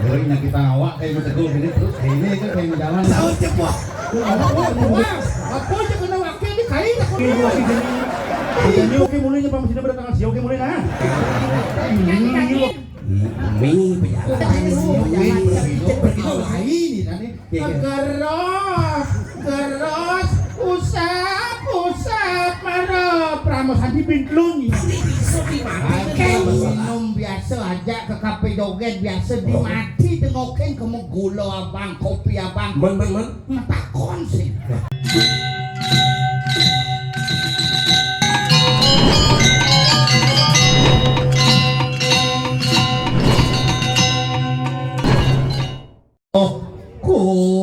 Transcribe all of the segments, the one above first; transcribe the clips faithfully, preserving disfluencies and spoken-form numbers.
Kering nyakit awak kayak betegul gini terus kayak ini kan kayak jalan. Saus ceplok. Apa? Apa aja kena wakil di kain aku. Ini gua sih gini. Ini oke mulai nih pamasina pada tanggal sia oke mulai nah. Ini pejalan. Ini pejalan. Ini pejalan. Ini pejalan. Ini pejalan. Geros, geros, usap, usap, marep. Ramos Hadi Bintlun. Ayo, minum biasa aja ke kafe joget biasa dimati tengokin ke gula abang, kopi abang. Men, men, men. Ngetakon sih. Oh, kuali-ali.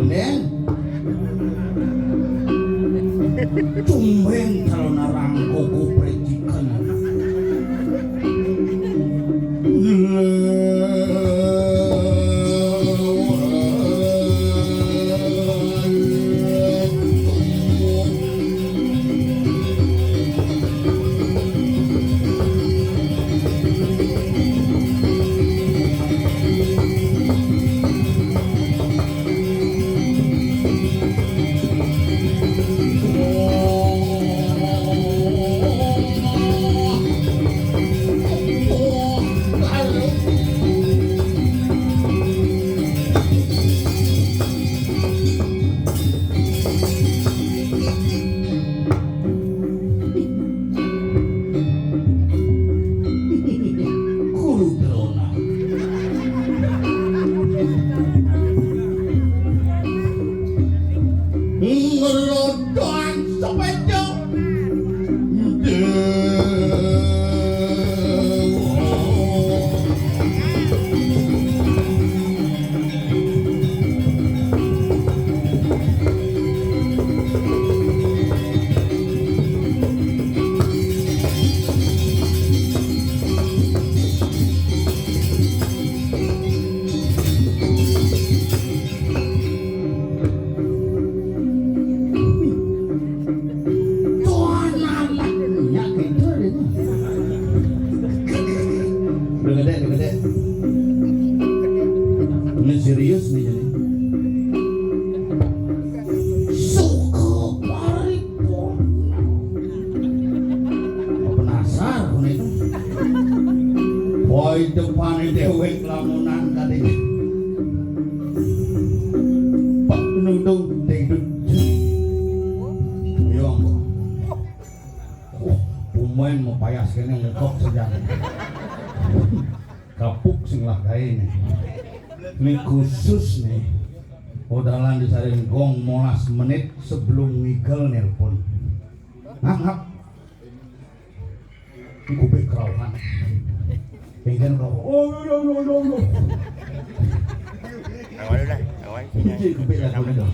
Nen. Tumben calon arang koko precikan. Guru Drona. Ngelodohan sepeda. Udah gede, udah gede. Ini serius nih jadi. Suka paripurna. Penasar nih. Woi depan dewek lamunan tadi. Pak nudung dingdut. Yo. Wah, pemain mau payas kene ngekok sejak. Kapuk sing lah gaé nih. Ini khusus nih. Odalan disaring gong molas menit sebelum ngigel nelpon. Ngap, ngap. Kuping kerauhan. Pengen kau. Oh, no, no, no, no. Awal dah, awal. Iya, kuping lah, kuping dah.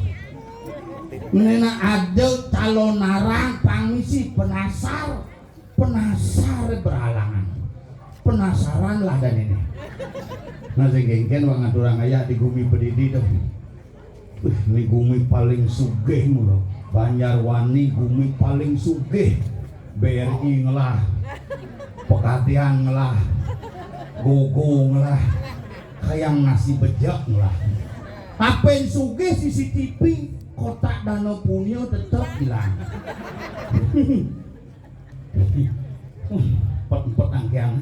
Menena ada calon narang pangisi penasar. Penasar berhalangan. Penasaran lah dan ini. Nah, sing gengken wong ngaturang ayah di gumi pedidi tuh. Wih, ini gumi paling sugih mulu. Banjarwani gumi paling sugih. B R I ngelah. Pekatian ngelah. Gogo ngelah. Kayang nasi bejek ngelah. Apen sugih C C T V kotak dana punya tetap hilang. Empat-empat angkian.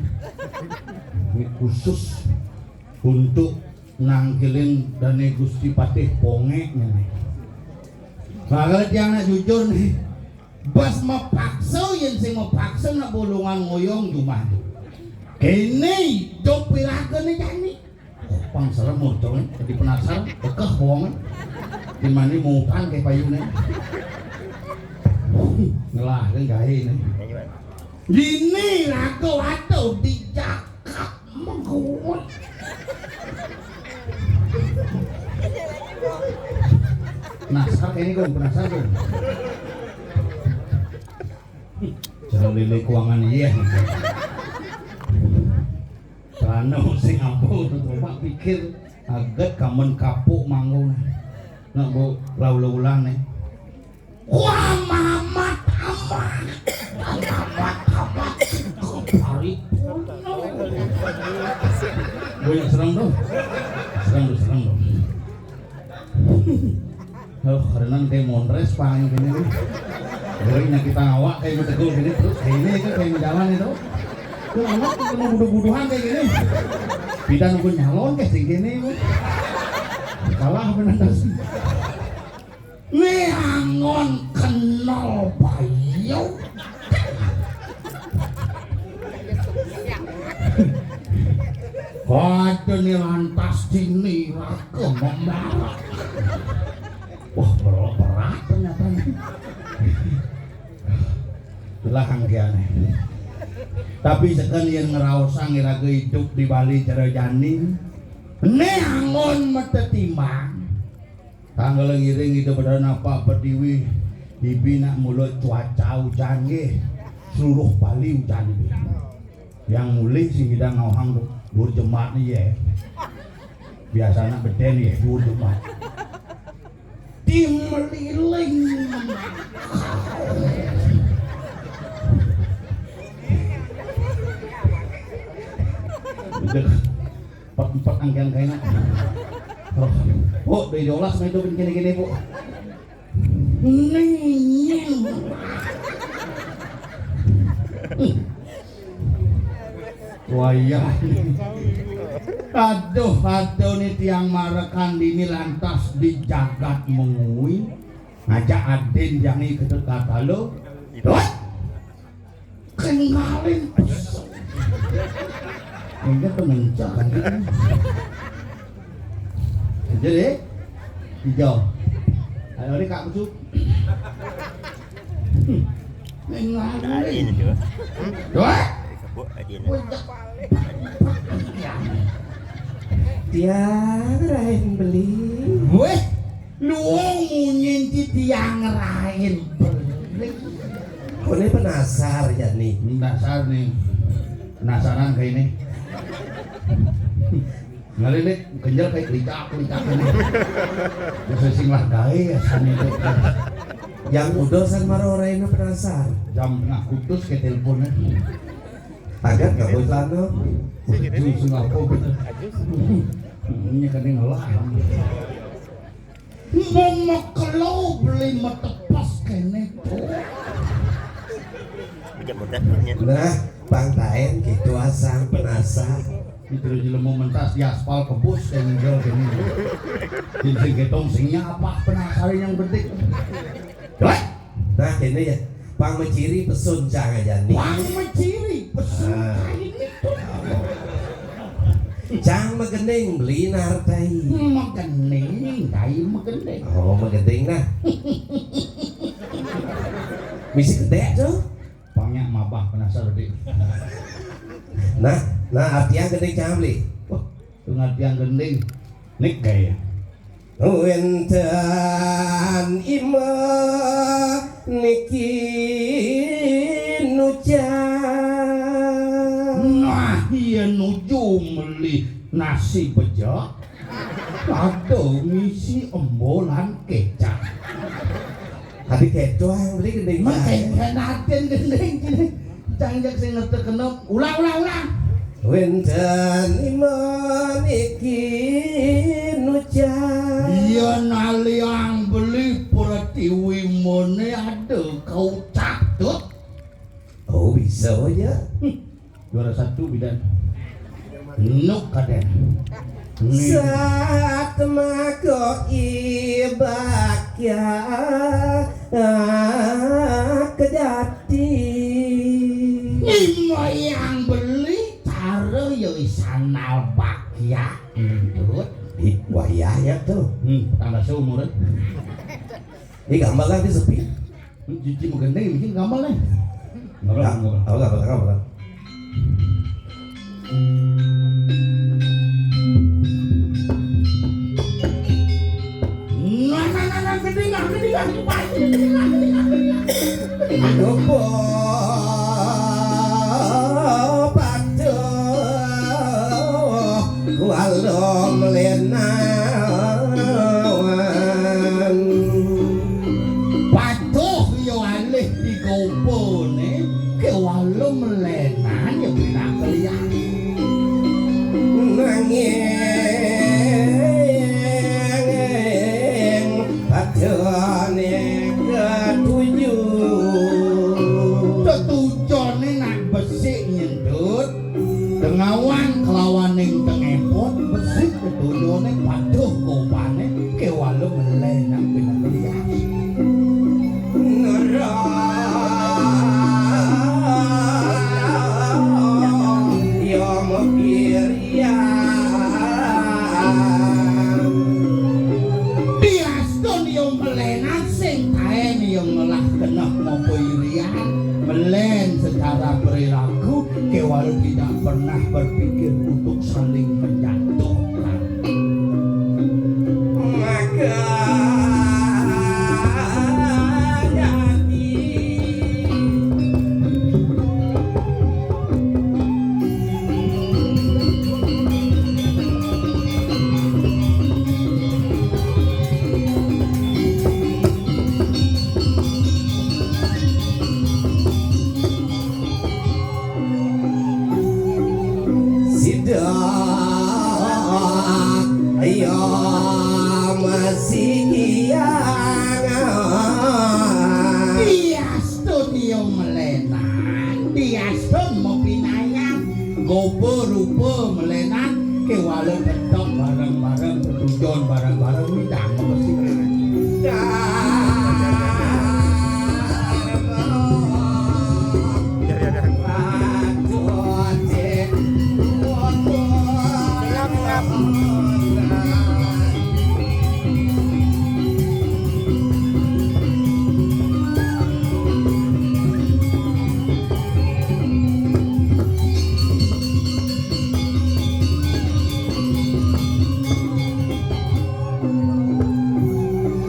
Ini khusus untuk nangkilin dane Gusti Patih Ponge ngene. Nah, kalau tiang nak jujur nih, bas mepaksa yen sing mepaksa nak bolongan ngoyong jumah tu. Kene jok piraga ne jani. Pang serem murcong, jadi penasar, bekeh wong. Di mana mutan kayak payune. Ngelah kan gawe ne. Dini raga waduh dijakap mengguwet. Penasaran kene, Gung, penasaran, Gung. Jero lele kuangan, iya. Celana sing apa, coba pikir, aget kamen kapuk manggung. Nak, Bu, laula-ulan nih. Wah, mamat, amat. Mamat, amat. Paripurna. Banyak serem tuh. Serem tuh, serem tuh. Oh, karena nanti mondres, Pak, yang gini nih. Dari nyakit awak kayak betegul gini terus, kayak ini kan kayak jalan itu. Itu amat ketemu buduh-buduhan kayak gini. Kita nunggu nyalon kayak sing gini, Bu. Kalah bener dah sih. Nih angon kenal bayu. Waduh, nih lantas dini raka memarak. Wah, berat, berat ternyata nih. Itulah anggiane. Tapi seken yen ngraosang iraga idup di Bali jero jani, ne angon metetimbang. Tanggal ngiring Ida Bathara Napak Pertiwi, bibi nak mulut cuaca ujan nggih. Seluruh Bali ujan nggih. Yang mulih sing ida ngawang dhuwur jemaat niki ya. Biasanya beden ya dhuwur jemaat. Tim meliling. Empat-empat angkian kaina. Oh, Bu, dari jolas mah itu kene-kene, Bu. Nih. Wayah. Aduh, aduh, nih tiang marekan dini lantas di jagat mengui. Ngajak adin jani ke dekat halo. Dot. Kenalin pesen. Ini tuh ngencak kan. Jadi, hijau. Ayo, ini Kak Kucu. Mengalih. Wah. Tiang rain beli. Weh, luwung munyin ti tiang rain beli. Kone penasar ya nih. Penasar nih. Penasaran kayak ini. Ngalih nih, kenyal kayak kelicak-kelicak ini. Bisa sing lah gawe ya sane itu. Yang udah san maro ora enak penasar. Jam tengah kutus ke teleponnya. Agak gak bosan tuh. Jus ngapa gitu. Ini kan yang ngelah. Memekelau beli metepas kene tuh. Nah, Bang Taen gitu asal penasar. Itu jelema mentas di aspal kebus kayak ngidol kene. Sing ketong singnya apa penasar yang gede. Nah, ini ya. Pang meciri pesun cang aja nih. Pang meciri pesun. Ah. Kain itu. Cang megending beli nartai. Megending, kai megending. Oh, megending nah. Misi gede tuh. Pangnya mabah penasar gede. Nah, nah artinya gending cang beli. Wah, pengertian gending. Nik gaya. Wenten ima niki nujan. Nah, iya nuju meli nasi beja. Ada ngisi embolan kecap. Tadi kecoa yang beli gending. Makanya natin gending gini. Cangjak sing ngerti kena. Ulang, ulang, ulang. Wenten ima niki nujan. Iya naliang beli pertiwi mone ada kau catut. Oh, bisa aja. Juara satu bidan. Nuk kaden. Satmako ibakya kejati. Ima yang beli cara ya isanal bakya. Entut. Ih, wayahnya tuh. Hmm, tambah seumur. Ini gampang kan, dia sepi. Cuci menggending bikin gampang nih. Gampang, gampang. Gampang, gampang, gampang. Nah, nah, nah, Kedingah, kedingah, kedingah, kedingah, kedingah, kedingah. Dupa patuh kuala melenawan. Patuh ya alih digopone, kewala melenan ya pinakelian. Nanging padane ketuju. Tetujone nak besik nyendut, tengawan kelawaning tengepot, besik tetujone patuh kopane, kewala melenan pinakelian. Nera ya mepirian. Diastun ya melenan sing taen ya ngelah keneh mapa irian. Melen secara perilaku, kewala tidak pernah berpikir untuk saling menjatuhkan. Maka jadi sida ya masih kiang. Diastun ya melenan, diastun mapinayan. Gopa rupa melenan, kewala tetep bareng-bareng, tetujon bareng-bareng, nyidang mesti.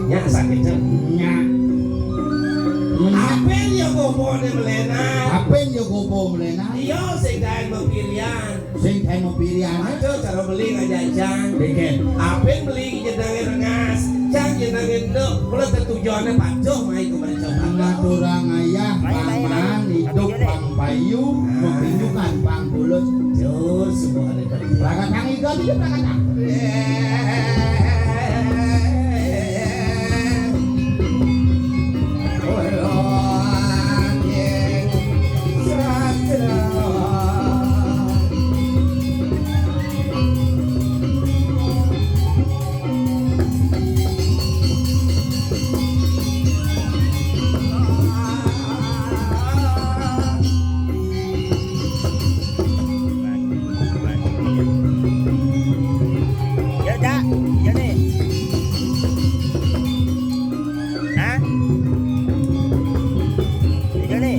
Nyak sakit, Cek. Nyak. Apin ya gopa ne melenan? Apin ya gopa melenan? Iya, sing taen mapirian. Sing taen mapirian. Aduh, cara beli ngajak Cang. Dikit. Apin beli jenenge rengas. Cang jenenge nduk. Kula tetujone patuh mai ke mereka. Ngaturang ayah, paman, hidup pang payu, mapindukan pang tulus. Jur, semua ada kerja. Ragatang iga, tidak ragatang. Ya, Cak. Ya, nih. Hah? Tiga, nih.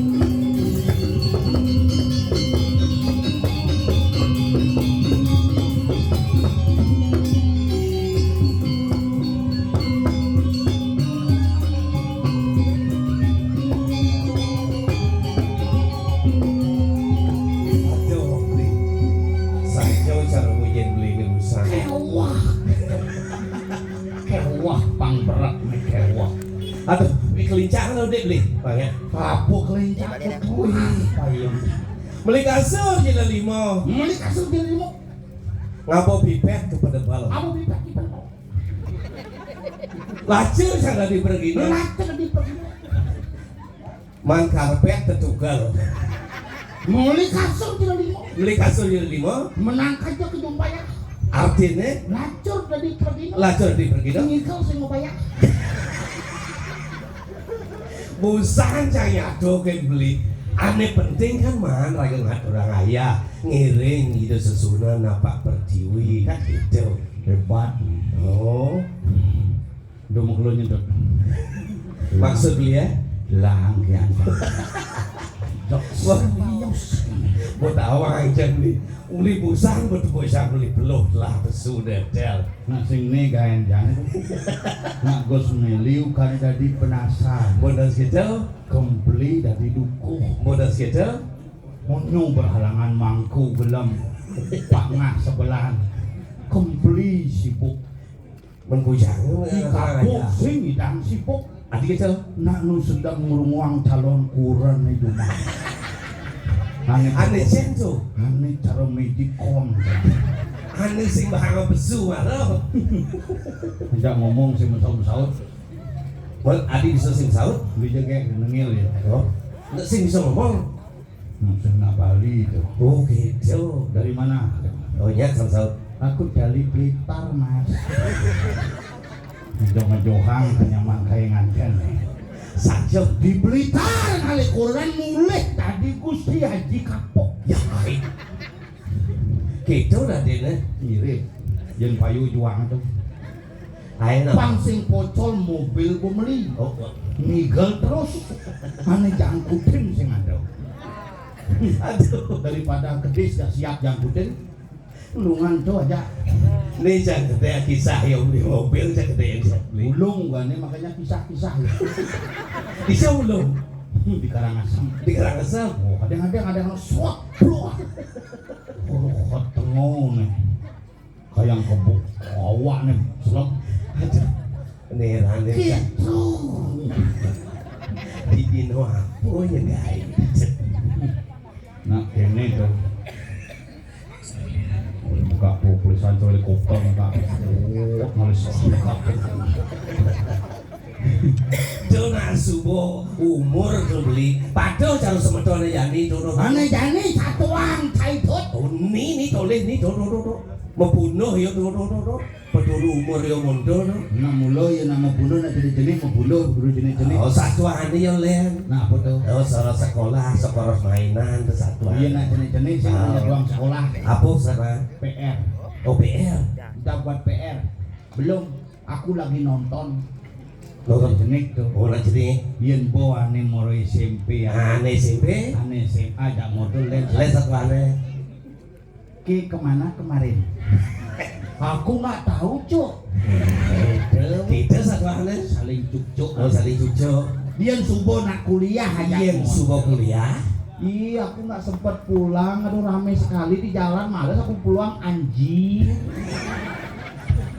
Aduh, Bli. Saja cara nguyen Bli ini usah. Kewah. Kewah pang berat nih, kewah. Aduh, Bli kelincang lo, Dik, Bli. Banyak. Apa kelincang? Kuwi payung. Meli kasur jila lima. Meli kasur jila lima. Ngapa pipet kepada bal? Apa pipet kepada bal? Lacur sana di pergi. Lacur di pergi. Man karpet tetugal. Meli kasur jila lima. Meli kasur jila lima. Menang kaja ke jumpaya. Artine? Lacur dadi pergina. Lacur dadi pergina. Ngikel sing mau bayar. Busan cang nyado ke beli. Ane penting kan man raga ngaturang ayah. Ngiring ida sesuna napak pertiwi. Kan gitu. Hebat. Oh. Dong mengkelo nyedot. Maksud beli ya? Lang ya. Dok serius. Mbok tawang jane. Uli busang, mbok busang uli beluh lah pesu dedel. Nak sing ne gaen jane. Nak Gus Meli ukane dadi penasan. Mbok das gitu. Kempli dadi dukuh. Mbok das gitu. Munyu berhalangan mangku gelem. Pangah sebelah. Kempli sibuk. Men bujang, di kapuk sing idang sibuk. Adi gitu. Nak nu sedang ngurunguang calon kuren itu mah. Ane ane cen tuh. Ane cara medikon. Ane sing bahang besu maro. Enggak ngomong sing mesau-mesau. Wal adi bisa sing saut. Beli jengkek nengil ya. Oh. Enggak sing bisa ngomong. Maksudnya Bali itu. Oh gitu. Dari mana? Oh iya, saut. Aku dari Blitar, Mas. Johan-johan hanya mangkai nganten. Saja di Blitar kali koran mulih tadi Gusti Haji kapok. Ya, hai. Gitu dah dene. Mirip. Yen payu juang tuh. Ayo, nah. Pang sing pocol mobil ku meli. Oh, oh. Ngigel terus. Ane jangkutin sing ada. Aduh. Daripada kedis gak siap jangkutin. Ulungan tuh aja. Ini jangan gede kisah ya beli mobil, jangan gede yang siap beli. Ulung gak nih, makanya kisah-kisah ya. Bisa ulung. Hmm, di Karangasem. Di Karangasem. Oh, kadang-kadang ada yang suap, pluak. Oh, ketemu nih. Kayak kebuk awak nih, selem. Aduh, nerane kan. Gitu. Di dino apa ya, guys? Nah, ini tuh. Buka tuh tulisan tuh helikopter, buka. Oh, nulis. Dona subo umur tuh beli. Padha karo semetone Yani, Dono. Ane Yani satuan, Saidut. Oh, ni, ni, toleh, ni, Dono, Dono. Mebunuh ya, Dono, Dono. Peduru umur ya, Mondo, no. Nak mula ya, nak mebunuh, nak jenis-jenis mebunuh, guru jenis-jenis. Oh, satuane ya, Len. Nah, apa tuh? Oh, salah sekolah, sekolah mainan, tuh satuan. Iya, nak jenis-jenis, sing punya ruang sekolah. Apa, sama? P R. Oh, P R. Kita buat P R. Belum, aku lagi nonton. Nonton? Jenis tuh. Oh, nak jenis. Yen bo ane moro S M P ya. Ane S M P? Ane S M A, jak modul, Len. Len satuane. Ki kemana kemarin? Aku nggak tahu, Cuk. Gitu. Gitu satuannya. Saling cukcuk. Oh, saling cukcuk. Dia subuh nak kuliah aja. Iya, subuh kuliah. Iya, aku nggak sempet pulang. Aduh, rame sekali di jalan. Males aku pulang, anjing.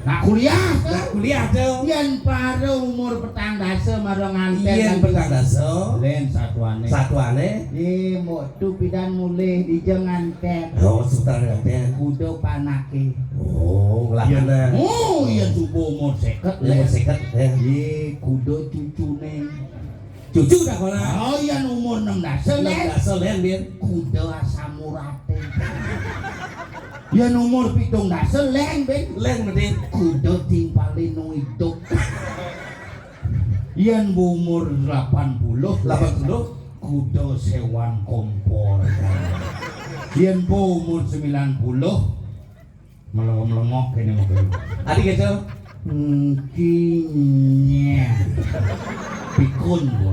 Nah, kuliah. Nah, kuliah tuh. Yen para umur petang dasa mara nganten. Yen petang dasa. Len satuane. Satuane. Eh, mbok tu pidan mulih dija nganten. Oh, sebentar nganten. Kuda panake. Oh, ngelahanan. Oh, yen subuh umur seket. Yen umur seket, ya. Eh, kuda cucune. Cucu dah kala. Oh, yen umur enam dasa, Len. Enam dasa, Len, Bin. Kuda asam urate. Yen umur pitung dasa, Len, Bin. Len, Bin. Kuda timpale nu idup. Yen bu umur delapan puluh, delapan puluh. Kuda sewan kompor. Yen bu umur sembilan puluh, melengok-melengok kene mau. Adi gitu. Engkinya. Pikun, Bu.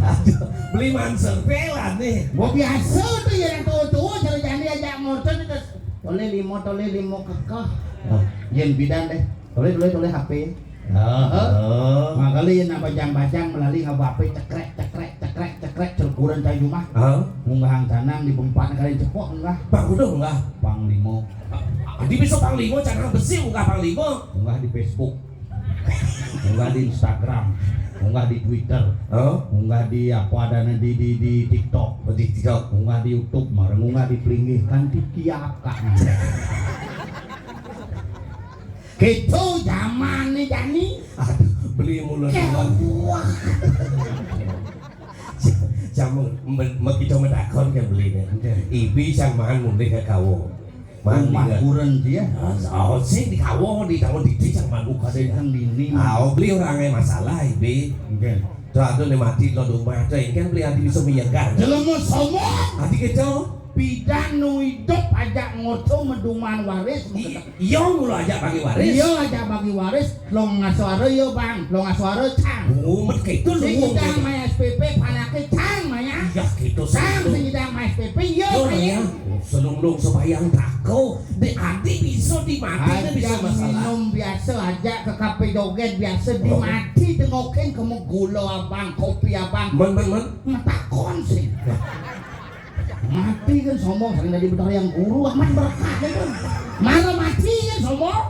Aduh, beli mansur pelan nih. Gua biasa tuh ya, yang tua-tua, cara jani ajak motor terus. Tole limo, tole limo kekeh. Oh, yen bidan deh. Tole, tole, tole H P. Oh. Makanya nak bajang-bajang melalui ngaba H P, cekrek, cekrek, cekrek, cekrek, celukuran cai jumah. Oh. Munggahang canang di bempat kali cepok munggah. Bang udah munggah. Panglimo. Adi bisa panglimo, canang besi munggah panglimo. Munggah di Facebook. Munggah di Instagram. Munggah di Twitter. Oh. Munggah di apa adanya di, di, di TikTok. Oh, di TikTok. Munggah di YouTube, mara munggah di pelinggih kan di kiap, Kak. Gitu zaman nih, Jani. Aduh, beli mulu. Wah. Jamu, men-, mekito medakon ke beli nih. Oke. Ibi sang mangan mulih ke kawo. Rumah kuren dia. Oh, sing di kawo, di kawo di, di sang mangan buka sing dini. Ah, oh, beli orangnya masalah, Ibi. Oke. Tuh, aduh, nih mati lo rumah, tuh, kan beli adi bisa miyagan. Jelema sombong. Adi gitu. Pidan nu idup ajak ngoco meduman waris. Iya, mula ajak bagi waris. Iya, ajak bagi waris. Long ngaswara ya, Bang. Long ngaswara cang. Mumet gitu lu. Sing cang maya S P P, panake cang maya. Iya, gitu. Itu Sang sing nyidang Mas Pepe, iya, Yo, Pak, iya. Selunglung sebayang tako. Dek adi bisa dimati, bisa masalah. Minum biasa aja, ke kafe joget biasa, oh, dimati dengokin ke gula abang, kopi abang. Men, men, men. Ngetakon sih. Mati kan sombong, sering dari Betara yang guru, amat berkah kan. Marah mati kan sombong.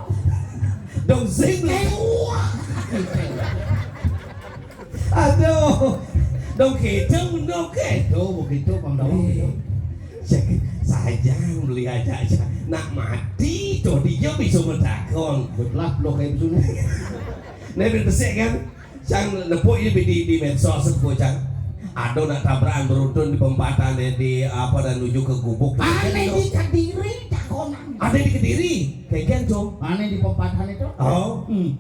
Dong sing. Aduh, dong gitu, dong gitu. Begitu, Bang Dawang, eh, gitu. Saya, saya jangan beli aja, aja. Nak mati, tuh dia bisa metakon. Betulah, belum kayak begini. Nih, bin besik kan? Sang nepuk ini di, di medsos, nepuk, Cang. Ada nak tabrakan beruntun di perempatan, di, di apa, dan nuju ke gubuk. Aneh di Kediri, cakonan. Ada di Kediri, kayak gitu. Aneh di perempatan itu. Oh. Hmm.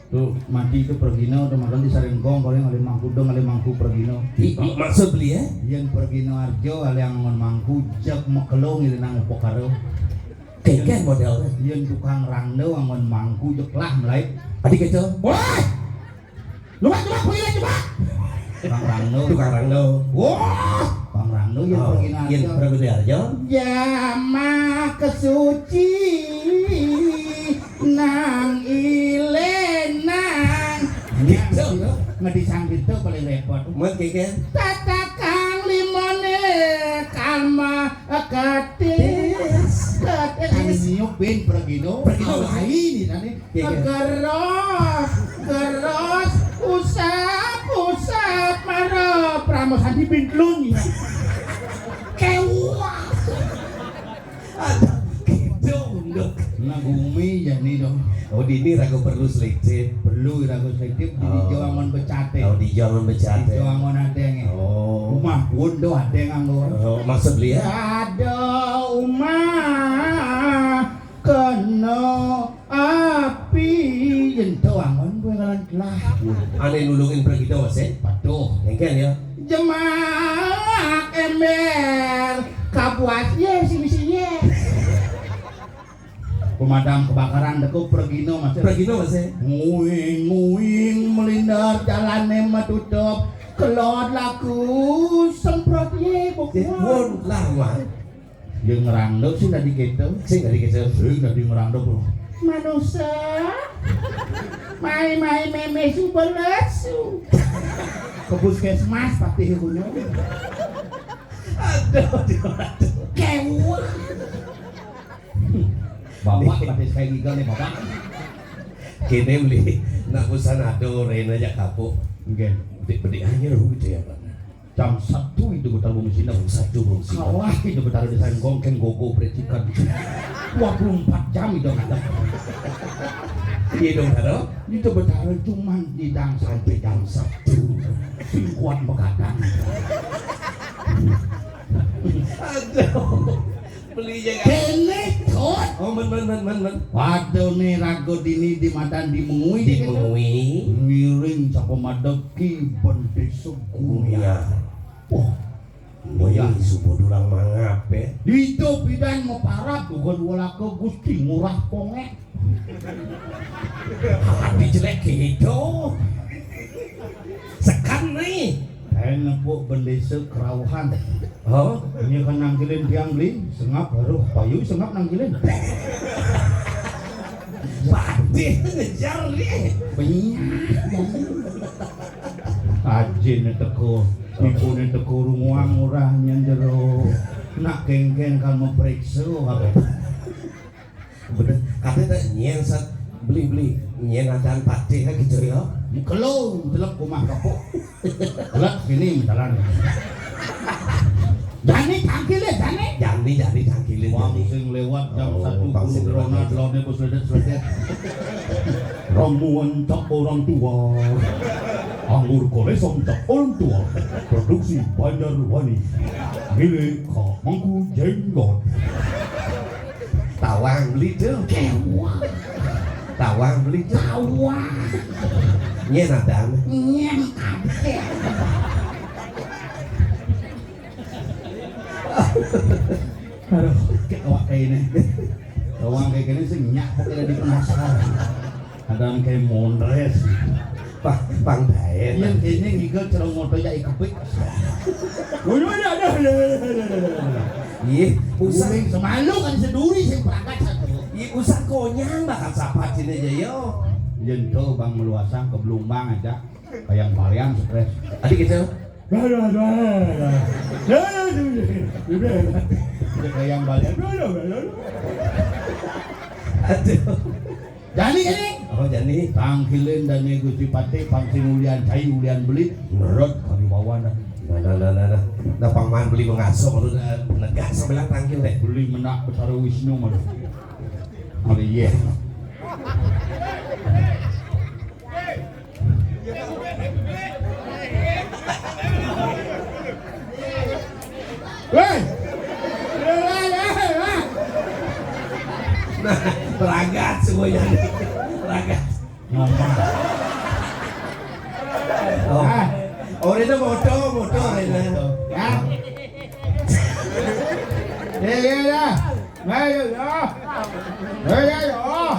Tuh, mati itu pergino, tuh, makan di Sarenggong, kalau yang ada mangku dong, ada mangku pergino. Ih, maksud beli ya? Yang pergino Arjo, ada yang ngon mangku, jek mekelong, ini nang upokaro. Kengken model. Yang tukang rando, ngon mangku, jek lah, mulai. Adik kecil. Wah! Coba, coba, pergi lagi, coba. Tukang rando. Tukang rando. Wah! Tukang rando, yang pergino Arjo. Yang pergino Arjo. Jama kesuci. Nang ilenang. Gitu. Ngedisang gitu paling repot. Mat keke. Tatakang limone kalma ketis. Ketis. Kami niup bin pergino. Pergino. Awai ini tadi. Iya, iya. Geros, geros, usap, usap, maro. Pramosan di bin telun. Kewak. Ada gitu, Nduk. Nah, gumi jani dong. Oh, dini ragu perlu selitip. Perlu ragu selitip, di Oh. Dijo angon becate. Oh, dijo angon becate. Dijo angon adenge. Oh. Rumah pun do adeng anggon. Oh, maksud beli ya? Ada umah kena api, jento angon gue ngalan telah. Aneh nulungin pergi dong, Mas, eh? Patuh. Engken ya? Jemak ember kabuas ye, sini sini ye. Pemadam kebakaran deko pergino, Mas. Pergino, Mas, eh? Nguing, nguing, melindar, jalane matutup. Kelot laku, semprot ye, Ya, bukuan. Pun lah, Mas. Ye ngerandok sing dadi keto. Sing dadi keto. Sing dadi ngerandok, Bro. Manusa. Mai-mai meme su belesu. Ke puskesmas, patih kunyung. Aduh, aduh, aduh. Kewah. Bapak, patih saya gigal nih, Bapak. Kene beli, nak pesan ado, Rena aja kapuk. Nggih. Bedik-bedik aja lu gitu ya, Pak. Jam satu itu Betara Bumi Sina. Jam satu Bumi Sina. Kalah itu Betara Desa Gongkeng Gogo Percikan. Dua puluh empat jam itu ngadep. Iya dong, Taro. Itu Betara cuman didang sampai jam satu. Sing kuat begadang. Aduh. Beli ya, kan? Kene, Kot. Oh, men, men, men, men, men. Waduh, nih, rago dini di matan di Mengui, Di gitu. Mengui. Ngiring sapa madep Ki Bendesa Gumiar. Gumiar. Wah. Wah, iya. Ini subuh dulang mangap, ya. Di itu bidan mau parap, bukan walaka Gusti Ngurah Pongek. Api jelek gitu. Sekan nih. Kain nepuk bendesa kerauhan. Oh, ini kan nangkilin tiang beli, sengap haruh payu, sengap nangkilin. Patih ngejar nih. Banyak. Ajine teko, ibune teko runguang ora nyang jero. Nak kengken kan memeriksa kabeh. Bener, kate tak nyen sat beli-beli, nyen adan patih gitu ya. Kelo, delep omah kapuk. Delep kene jalan. Jani tangkile, jani. Jani, jani tangkile, Wong jani. Sing lewat jam Oh, satu pasti guru drona lewat. Delone bos ledet-ledet. Ramuan tak orang tua. Anggur kolesom tak orang tua. Produksi Banjarwani. Milik Kak Mangku Jenggot. Tawang beli tuh. Kewah. Tawang beli tuh. Tawang. Nyen ada. Nyen ada. Aduh, kayak awak kayak ini. Tawang kayak gini sih nyak kok kira di penasaran. Ada yang kayak mondres. Pak, Bang Daen. Iya, kayaknya ngigal cerong motor ya ikepik. Woi, woi, ada. Ih, usah. Guling semalu kan seduri sing pragat satu. Ih, usah konyang bakal sapa cine Jaya. Yen to bang meluasang ke Blumbang aja. Kayang balian stres. Adi gitu. Dah, dah, dah, dah. Dah, dah, dah, dah. Udah. Udah kayang balian. Dah, dah, dah, dah. Aduh. Jani, jani. Oh, jani. Tangkilin dane Gusti Patih, pang sing ulian cai, ulian beli, merot kami bawa dah. Nah, nah, nah, nah, nah. Nah, pang maan beli mengaso, baru dah negak sebelah tangkil deh. Beli menak Betara Wisnu, malu. Malu, iya. Weh! Nah, beragat semuanya nih. Beragat. Ngomong. Oh. Ah. Oh, ini foto, foto ini. Ya. Ya, ya, ya. Nah, ya, ya. Nah, ya, ya. Oh,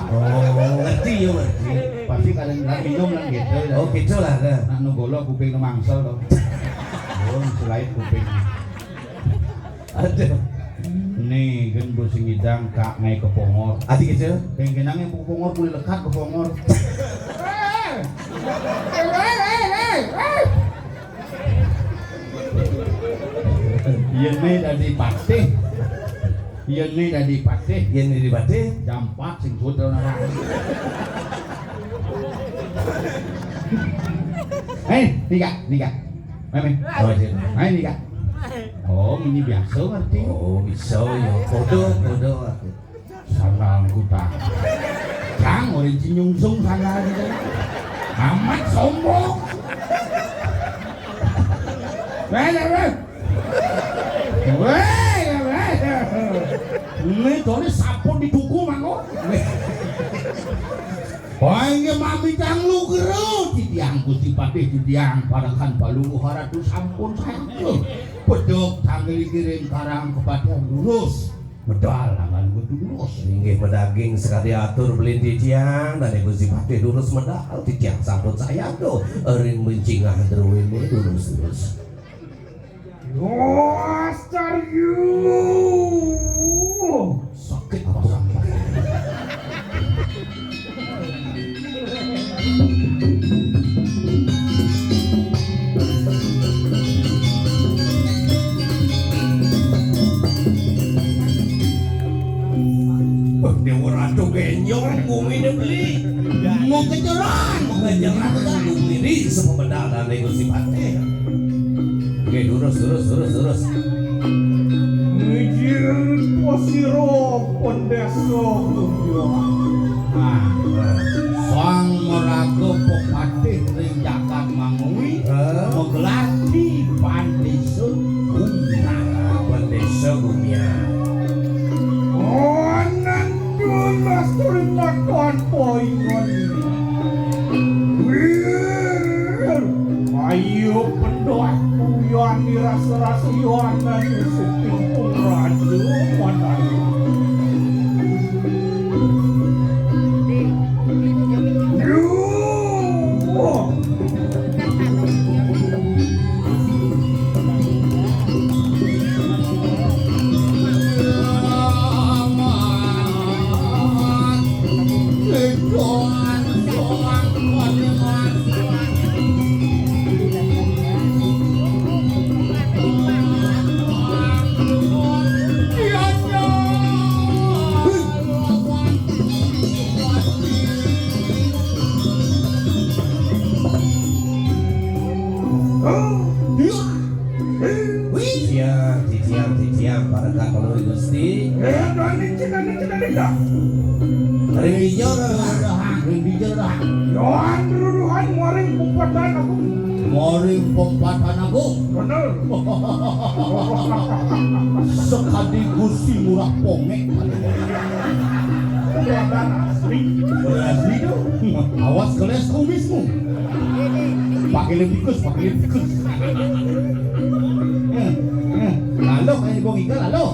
ngerti ya, ngerti. Pasti kadang nggak minum lah gitu. Oh, gitu lah, nah. Nak nugolo kuping nemangsel to. Oh, selain kuping. Aduh. Nih, kan bos ngidang kak ngai ke pongor. Adi gitu. Pengkenang yang ke pongor, boleh lekat ke pongor. Yen ne dadi patih. Yen ne dadi patih. Yen ne dadi patih. Jam empat sing suud ora. Eh, nika, nika. Meme. Oh, iya. Eh, nika. Oh, ini biasa ngerti. Oh, bisa ya. Podo, podo aku. Sandalku ta. Jang, ora cinyungsung sandal gitu. Amat sombong. Weh, weh, weh. Weh, weh. Ini done sampun dituku mangko. Wah, inggih mamitang lugra titiang Gusti Patih titiang parekan Palungguh Ratu sampun sampun. Pedhok tanggel kiring karang kepatihan lurus. Medal angan kudu lurus. Inggih medaging sekadi atur belin titiang, dane Gusti Patih lurus medal, titiang sampun sayang to. Ring bencingah druwene lurus-lurus. Lurus caryu. Sakit pasang. Wah, Dewa Ratu genyong, bumi ini beli. Mau kejeran, mau kejeran, bumi ini sepemendalan nego sipate. Oke, lurus, lurus, lurus, lurus. Mijil posiro pendesa. Nah, sang meraga pepatih ring jagat Mangui, eh? Magelar di Pandesa Gumiang. Pandesa Gumiang. Onan dulas turimakan poingon. Wir, ayo pendoh kuyan dirasa-rasa yonan sepingkung raja manana. Titiang, titiang, titiang, parekan Palungguh Gusti. Eh, dani, cina, cina, cina. Ring dija, ring dija. Yohan ruruhan maring pempatan aku. Maring pempatan aku. Bener. Sekadi Gusti Ngurah Pongek. Pempatan asli. Asli tu. Awas keles kumismu. Pakai lem tikus, pakai lem tikus. Hmm, hmm. Lalu kayak bong ikan lalu.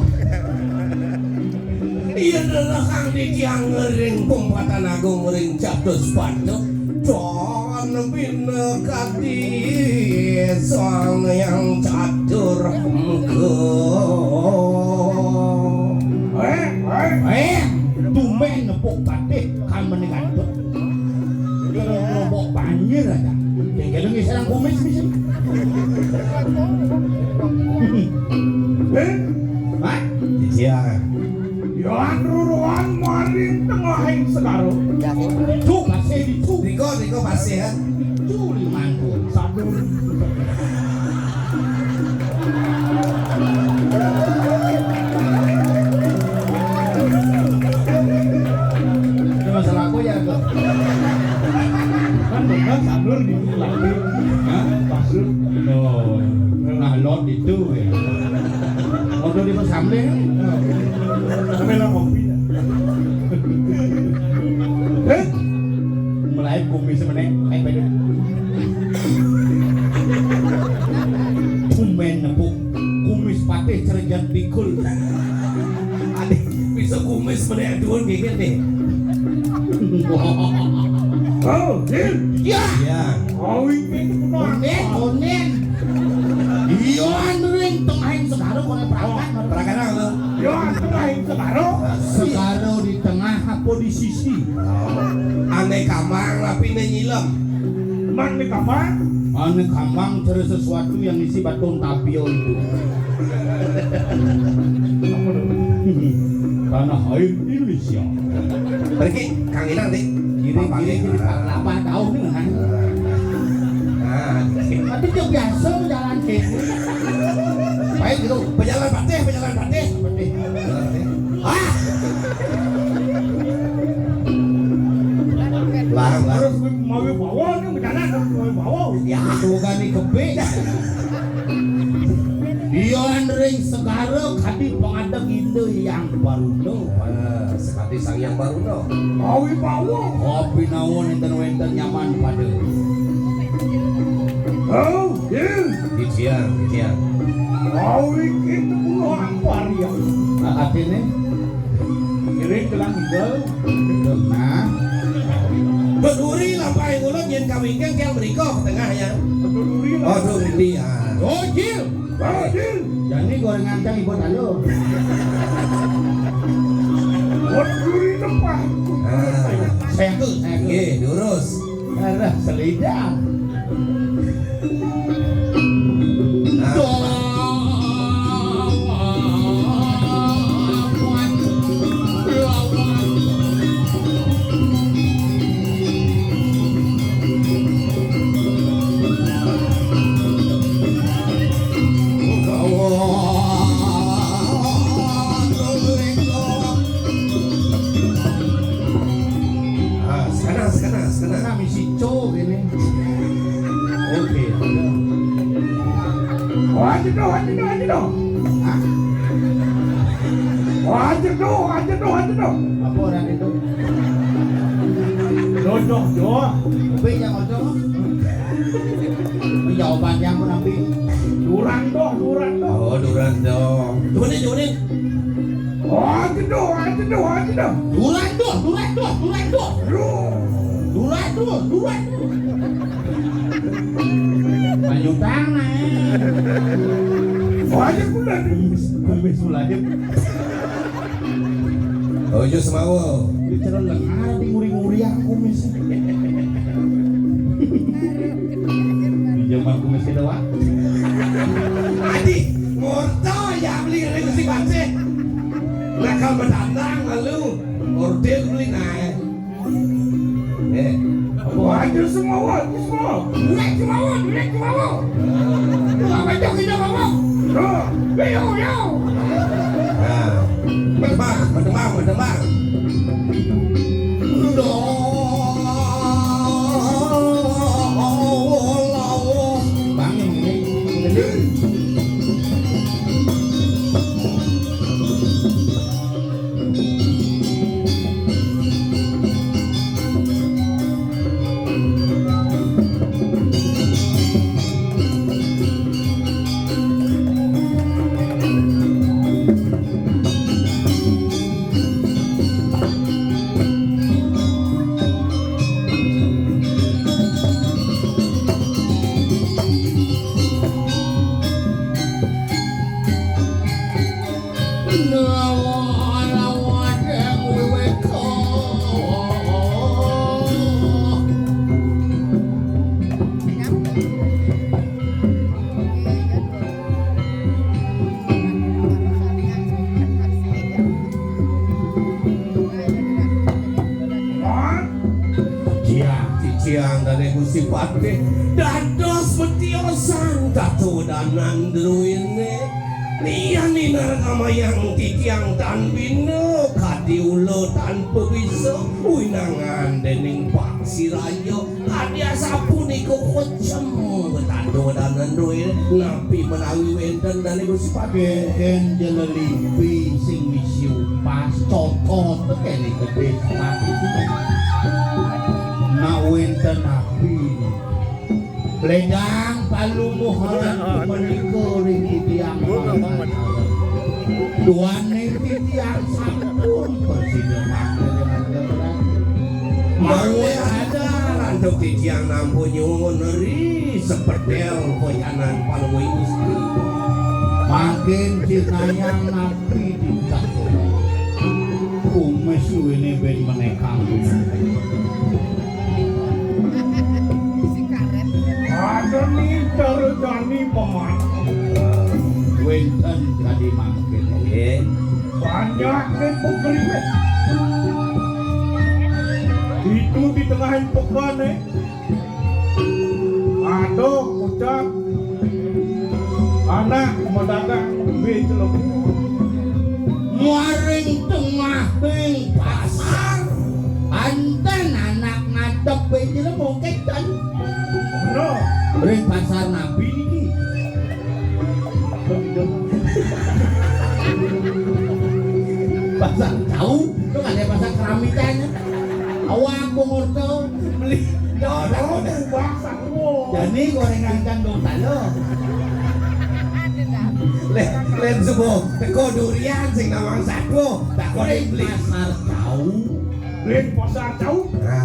Iya adalah kang titiang ring pempatan agung ring catus panduk. Don Pinakati Sang Hyang Catur Muka. Eh, eh, eh, tumben nepuk patih kan meni gantut. Kena ngerobok banjir aja. Yang kena ngisarang kumis bisa. Eh? Hah? Iya. Yan ruruan maring tengahing segara. Ditu pasih ditu. Riko, riko pasih ya. Ditu limantu. Sadur. Itu masalah aku ya, kok. Kan bener sadur di lagi. Hah? Pasur. No. Nah, lot itu ya. Waktu di Pesamling. Sampai lah ngopi. Eh? Mulai kumis meneng, eh, beda. Tumben nepuk kumis patih cerejat bikul. Adik, bisa kumis meneng tuan gigit nih. Oh, Din. Ya. Ya. Oh, ini Onen, onen. Iya, anu ring tengahing segara kono perakan. Perakan apa tuh? Iya, tengahing segara. Segara di tengah apa di sisi? Ane kamang tapi ne nyilem. Mang ne kamang. Ane kamang cari sesuatu yang isi batu tapio itu. Tanah air Indonesia. Pergi, Kang Inang, Dik. Kiri, kiri, kiri, delapan tahun nih, kan? Nah, tapi dia biasa jalan kayak gitu. Baik, gitu. Pejalan patih, pejalan patih. Ah! Lah, lah. Terus mau bawa nih, bencana terus mau bawa. Ya, tuh kan nih kepik. Iya, ring segara kadi pangadeg inda yang baruno. Ah, sekadi Sang Hyang Baruno. Awi bawa. Kopi nawon enten wenten nyaman pada. Oh, Dil. Titiang, titiang. Awi kita pulau apa ya? Nah, artinya? Ngiring gelang hijau. Nah. Beduri lampah ngulut yen kawingking tiang mriko tengah ya. Beduri. Oh, duri. Ah. Oh, Jil. Jani gorengan cang ibu tayo. Waduh, ini apa? Ah. Sehat, sehat. Nggih, lurus. Arah selidang. Nah. Ah, sekarang, sekarang, sekarang. Nah, misi co ini. Oke. Wah, jenuh, wah, jenuh, wah, jenuh. Hah? Wah, jenuh, wah, jenuh, wah, jenuh. Apa orang itu? Jodoh, jodoh. Tapi yang ojo. Jawaban yang pun ambil. Durang doh, durang doh. Oh, durang doh. Cuman, cuman. Oh, jenuh, ah, jenuh, ah, jenuh. Durang doh, durang doh, durang doh. Duh. Durang doh, durang doh. Banyu tangan. Oh, aja kuda. Kumis, kumis mulai. Ojo semawa. Bicara lengar di nguri-nguri aku mis. Di zaman kumis kita, Wak. Adi, morto ya beli ring si bansih. Nakal bedandang lalu. Order beli naik. Eh, apa? Wah, itu semua, wah, itu semua. Duit semua, duit semua. Wah, banyak kita bawa. Yo, yo, yo. Nah, bertembang, bertembang, bertembang. Bang, yang ini. Tiang, titiang dane Gusti Patih, dados metiosan katudanan druene. Liyan inar kamayang titiang tan bina, kadi ula tanpa bisa, winangan dening paksi raya. Kadi asapunika kocem katudanan druene, napi menawi wenten dane Gusti Patih? Kenten jelelipi sing misi upas, cokot kene gedhe. Nak wenten napi? Ledang palungguh menika ring titiang. Duaning titiang sampun prasida mangke ring Arga Berarti. Mawon ada antuk titiang nampa nyuwun ri sepetel pocanan palungguh Gusti. Mangkin cinayang napi tingkah kumis suwene ben menekang. Ada ni cara jani paman. Wenten kadi mangkin. Nggih. Banyak ni pegerimis. Itu di tengah pekane. Aduh, ucap anak madagang bej lembu. Muaring tengahing pasar. Anten anak ngadep bej lembu kenten. Bener. Ring pasar napi niki? Pasar jauh, itu kan ada pasar keramikannya. Awak pengurus beli. Jauh, jauh, jauh. Jani gorengan kandung talo. Len, len subuh teko durian sing nawang satua, tak kok beli. Pasar jauh. Ring pasar jauh. Ah.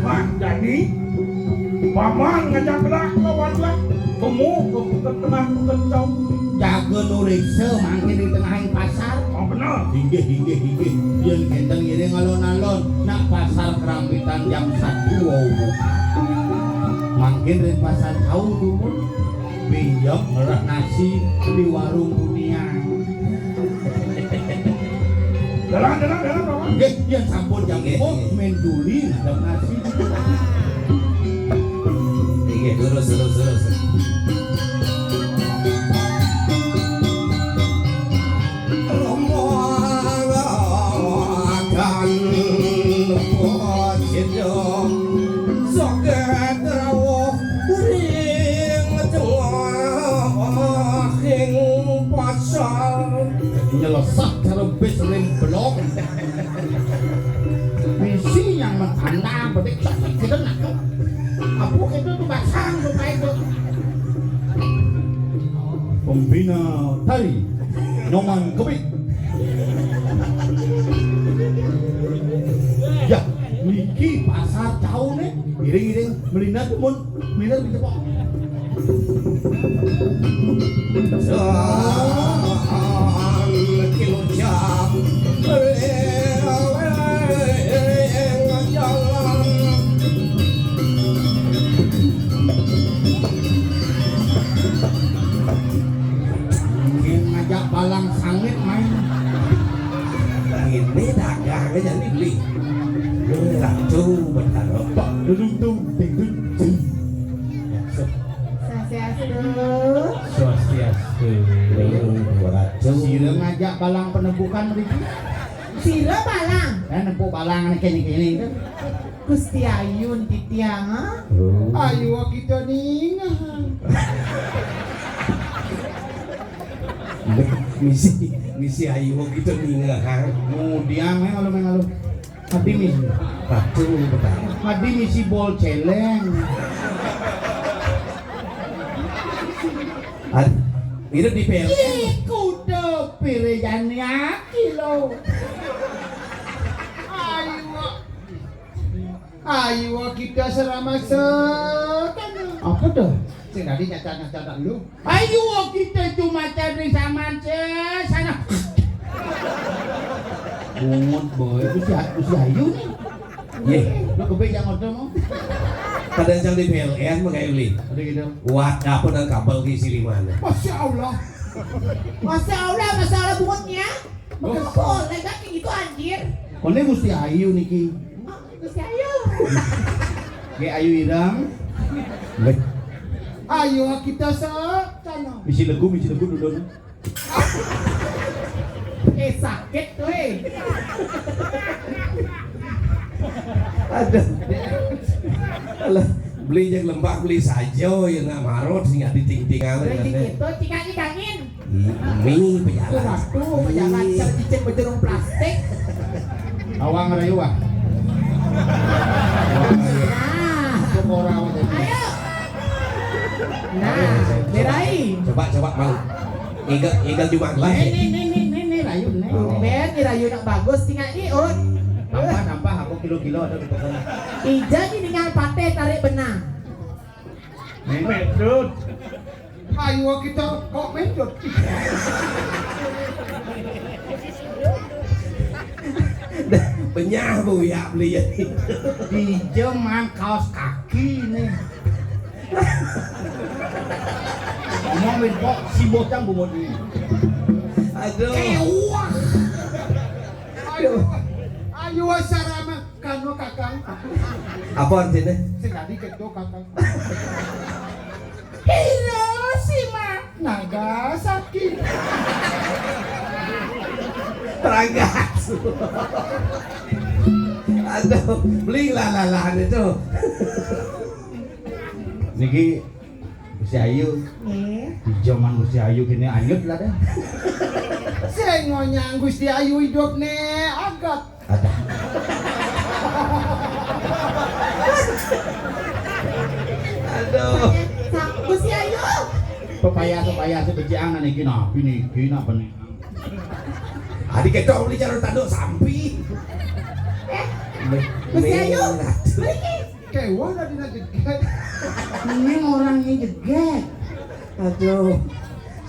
Mak jani paman ngajak gerak lawan lah. Temu ke peken tengah peken jauh. Jaga nureksa mangkin di tengahing pasar. Oh, bener. Inggih, inggih, inggih. Yen kenten ngiring alon-alon, nak pasar kerampitan jam satu wau buka. Mangkin ring pasar jauh dumun. Pinjam ngerah nasi di warung Bunian. Dalam, dalam, dalam, Paman. Nggih, yen sampun jam Nggih, lima, nggih. Main duli ngadep nasi. Nggih, terus, terus, terus. Rombongan paceda soget rawuh ring tengahing pasar. Nyelesah cara bis ring blok. Misi yang mentandang, berarti kita nak. Apa kita tu basang tu, baik tu. Pembina tari Nyoman Kebik. Ya, niki pasar taune, iring-iring melinat mun, melinat dicepok. Sang kilujang ring jalan. Yen ngajak balang sangit main. Ini dagang aja nih beli. Ratu Betara. Dudung tung, ding dung, dung. Swastiastu. Swastiastu. Ratu. Sira ngajak balang penebukan mriki? Sira balang. Eh, nempuk balang kene-kene itu. Gusti Ayun titiang, ah. Oh. Ayu kita ningah. Misi, misi ayu kita ningah. Mudiang, eh, kalau main lalu. Tadi misi. Ratu, betul. Tadi misi bol celeng. Ad-, itu di P L N. Ih, kuda pirejane aki lo. Ayu. Ayu kita serama sekan. Apa tuh? Sing tadi nyacat-nyacat lu. Ayu kita cuma cari sama sana. Bungut boy, itu si, itu si Ayu nih. Ye, lo kebe yang order mau. Kadang cang di P L N mah kayak beli. Ada gitu. Wah, apa dan kabel ke isi lima nya? Masya Allah. Masya Allah, masalah bunutnya. Bukan boleh kan kayak gitu, anjir. Kone Gusti Ayu niki. Oh, Gusti Ayu. Ge Ayu Irang. Ayo kita sa sana. Bisi legu, bisi legu dulu. Eh, sakit tuh, eh. Aduh. Alah, beli yang lembah, beli sajo, ya nak marot, sing ditingting aja. Beli gitu, cingak dikangin. Mi, pejalan. Waduh, pejalan, cicing berjerung plastik. Awang rayu, ah. Nah. Ayo. Nah, berai. Coba, coba, Mang. Iga, iga juga lah. Nih, nih, nih, nih, nih, nih, rayu, nih. Oh. Ben, ni rayu nak bagus, tinggal ni, Un. Tambah, tambah, aku kilo-kilo ada di pokoknya. Ija ni dengan patah tarik benang. Nih, Metut. Ayo kita kok Metut. Benyah bu ya beli ya. Di jam kaos kaki nih. Ngomongin kok si bocah bungut ini. Aduh. Kewah. Ayo, ayo sarama kano kakang. Apa artinya? Sing tadi kedo kakang. Hiroshima, Nagasaki. Pragas. Aduh, beli lah lah lah itu. Niki Gusti Ayu. Nggih. Di zaman Gusti Ayu kene anyut lah deh. Sing ngonyang Gusti Ayu hidup ne agat. Ada. Aduh. Sa-, Gusti Ayu. Pepaya, pepaya sebecian niki nah, niki nah bening. Adi ketok beli calon tanduk sampi. Eh, Gusti Ayu. Mriki. Kewah tadi nak jeget. Ini orangnya jeget. Aduh.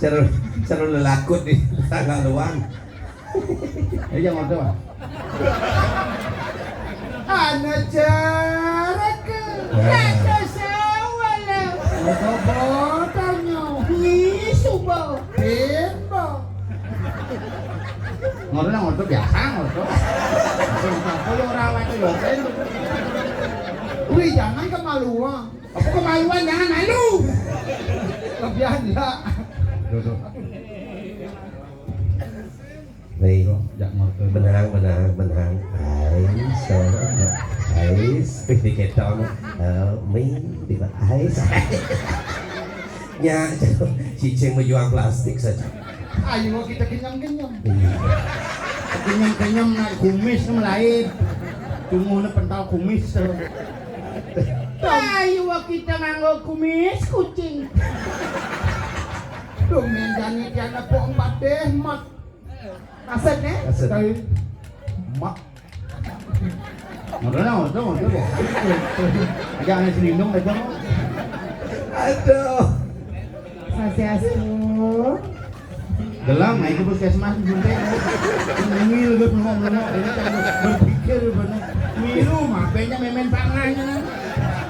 Seru, seru lelakut di tanggal luang. Ayo jangan tuh. Ana jaraka. Nah. Rasa sawala. Opo-opo tanyo. Ni suba. Bimbo. Ngono lah, ngono biasa, ngono. Apa ya ora awake yo, Ben? Wih, jangan kemaluan. Apa kemaluan, jangan malu. Lebihan ya. Duduk. Baik. Jak ngono. Benang, benang, benang. Ais, so. Ais, di ketong. Eh, mi, di ais. Nya, cicing berjuang plastik saja. Ayo kita kenyam-kenyam. Iya. Kenyam-kenyam nak kumis kan lain. Tunggu ni pental kumis. Ayo kita nganggo kumis kucing. Tuh men jani tiada pok empat deh mat. Kasut, eh? Kasut. Sekali. Mak. Ngono lah, ngono, ngono, kok. Agak aneh selindung aja, kok. Aduh. Swastiastu. Gelang, nah, itu puskesmas, disuntik. Ngil, gue melengok-melengok, ini kan berpikir, bener. Milu, makanya memen tangannya, kan.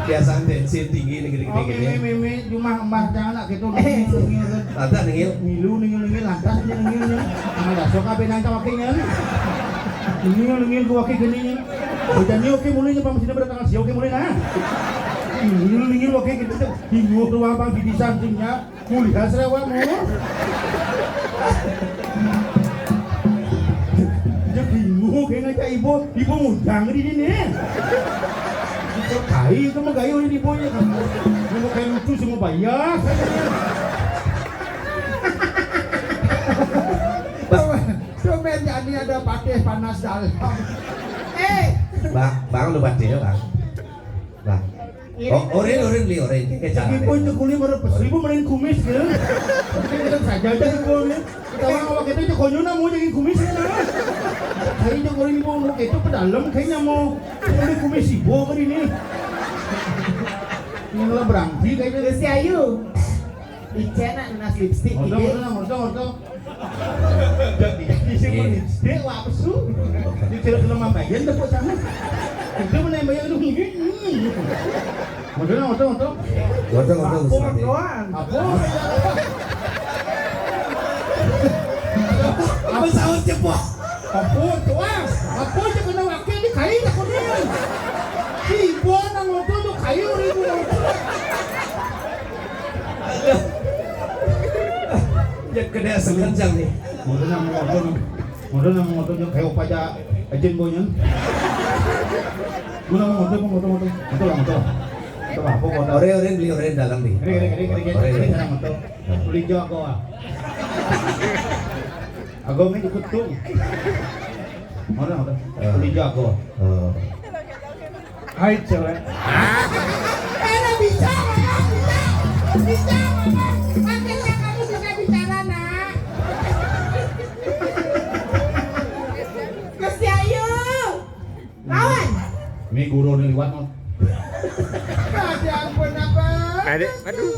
Biasaan tensi tinggi nih, gini-gini. Oh, gini. Meme, meme, cuma mbah jangan nak gitu, ngil, ngil, kan. Ada, ngil. Milu, ngil, ngil, lantas, ngil, ngil, ngil. Sama dah, sok apa nang kawaki, ngil. Ngil, ngil, gua kaki gini, ngil. Udah, ngil, oke, mulai, nih, Pak, masih ada berapa kali, oke, mulai, nah. Ngil, ngil, oke, gitu, tuh. Bingung tuh, Bang, di sana, ya. Mulih hasré awakmu. Ya bingung, kayak ngajak ibu, ibu ngundang di sini. Ibu kai, kamu gayo ini ibunya kan. Kamu kayak lucu semua bayar. Tuh, tuh, men, jadi ada patih panas dalam. Eh. Bang, bang, lu patih ya, bang. Bang. Oh, oren, oren, beli oren. Kayak cara. Ibu itu kulit baru pas ibu main kumis gitu. Kita saja aja ibu nih. Kita orang awak kita itu konyol mau jadi kumis ya, nah. Hari itu kulit ibu mau itu ke dalam kayaknya mau beli kumis ibu ke ini. Ini lah berhenti kayaknya. Terus si Ayu. Icen nak nunas lipstik gitu. Ordo, ordo, ordo, ordo. Jadi, jadi si Iya. Dek, wah, pesu. Di kira-kira mambayan tepuk tangan. Itu mana yang bayar lu? Model, model, model. Model, model, model. Apa? Apa sahur cepok? Apa tuh, ah? Apa aja kena wakil di kain aku nih. Si Ibu nang model tuh kayu ribu. Aduh. Ya kena sekencang nih. Model nang model. Model nang model kayak apa aja. Ajin boyan. Guna mau model, mau model, model. Model lah, model. Model apa, model? Ore, ore, beli ore dalam nih. Ini, ini, ini, ini, ini, ini, model. Beli jago, ah. Aku main ikut tuh. Model, model. Beli jago. Oh. Hai, cewek. Ada bicara, Bang, bicara. Bicara, Bang. Makanya kamu suka bicara, Nak. Gusti Ayu. Lawan. Mi guru nih liwat, Mang. Ada ampun apa? Adik, aduh.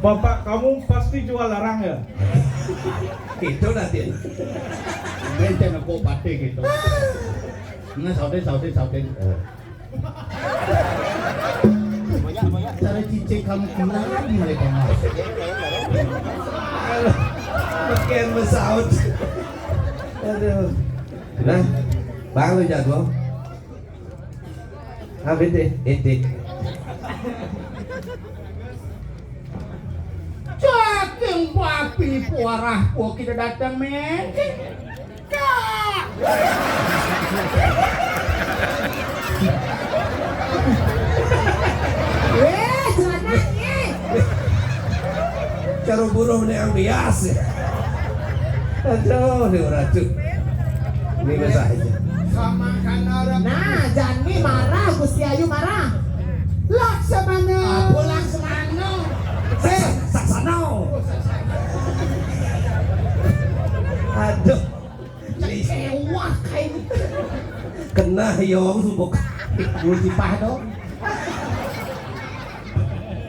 Bapak kamu pasti jual larang ya? Itu nanti. Mencen aku pati gitu. Nah, sautin, sautin, sautin. Cara cicing kamu kenal di mereka, Mas. Makin mesaut. Aduh. Nah, Bang, lu jago. Ah, bete, ente. Cacing babi, puarah, gua kita datang, men. Kak. Eh, celana, eh. Karo buruh nih ambias. Aduh, nih ora tuh. Ini bahasa aja. Nah, Jani marah, Gusti Ayu marah. Laksamana. Apa Laksamana? Eh, Saksana. Aduh. Kecewa kayak ini. Kena ya wong sumpuk. Lu sipah dong.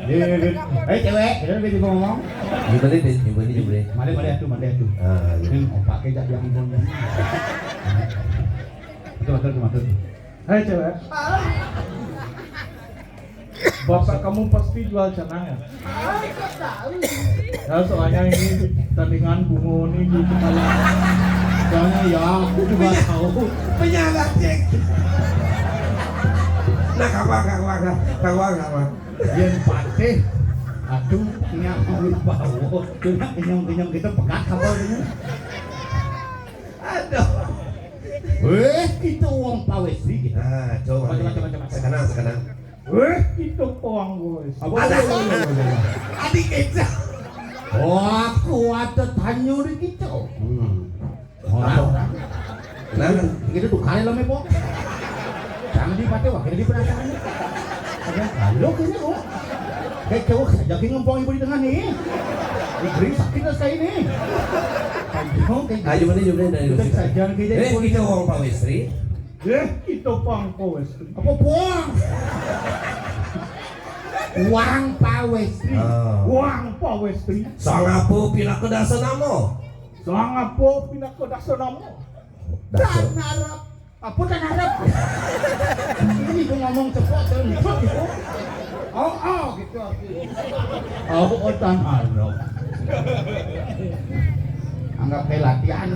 Eh, cewek, kita lagi ngomong. Gimana deh, gimana, gimana? Mana, mana tuh, mana tuh? Ah, iya. Ini ompaknya jadi yang ngomong. Betul, betul, betul, betul. Hai, cewek. Bapak kamu pasti jual canang ya? Ya, soalnya ini tandingan bungo ini di kepala. Soalnya ya, aku juga tahu. Penyala, cek. Nah, kawan, kawan, kawan, kawan. Yang patih, aduh, nyamuk bawa. Cuma kenyang-kenyang kita pegat apa ini? Aduh. Weh, kita uang pawesri kita. Ah, coba. Coba, coba, coba, coba. Sekarang, sekarang. Weh, kita uang pawesri. Apa? Ada. Adik kita. Wah, kuat tanya di kita. Hmm. Orang, orang. Nah, kita tuh kali lama, Pok. Jangan dipake, wah, kita penasaran. Ada kalau kayaknya, oh. Kayak cowok saja, kayak ngempong ibu di tengah nih. Ini gering sakit lah sekali nih. Panjang, kayak ayo, mana jawabnya dari kita saja, kayak eh, kita uang pawesri. Eh, kita uang pawesri. Apa buang? Uang pawesri. Oh. Uang pawesri. Sang apa pinaka dasa nama? Sang apa pinaka dasa nama? Dasa. Tan harap. Apa tan harap? Ini gue ngomong cepot, terus ngikut gitu. Oh, oh, gitu artinya. Oh, oh, tan harap. Anggap kayak latihan.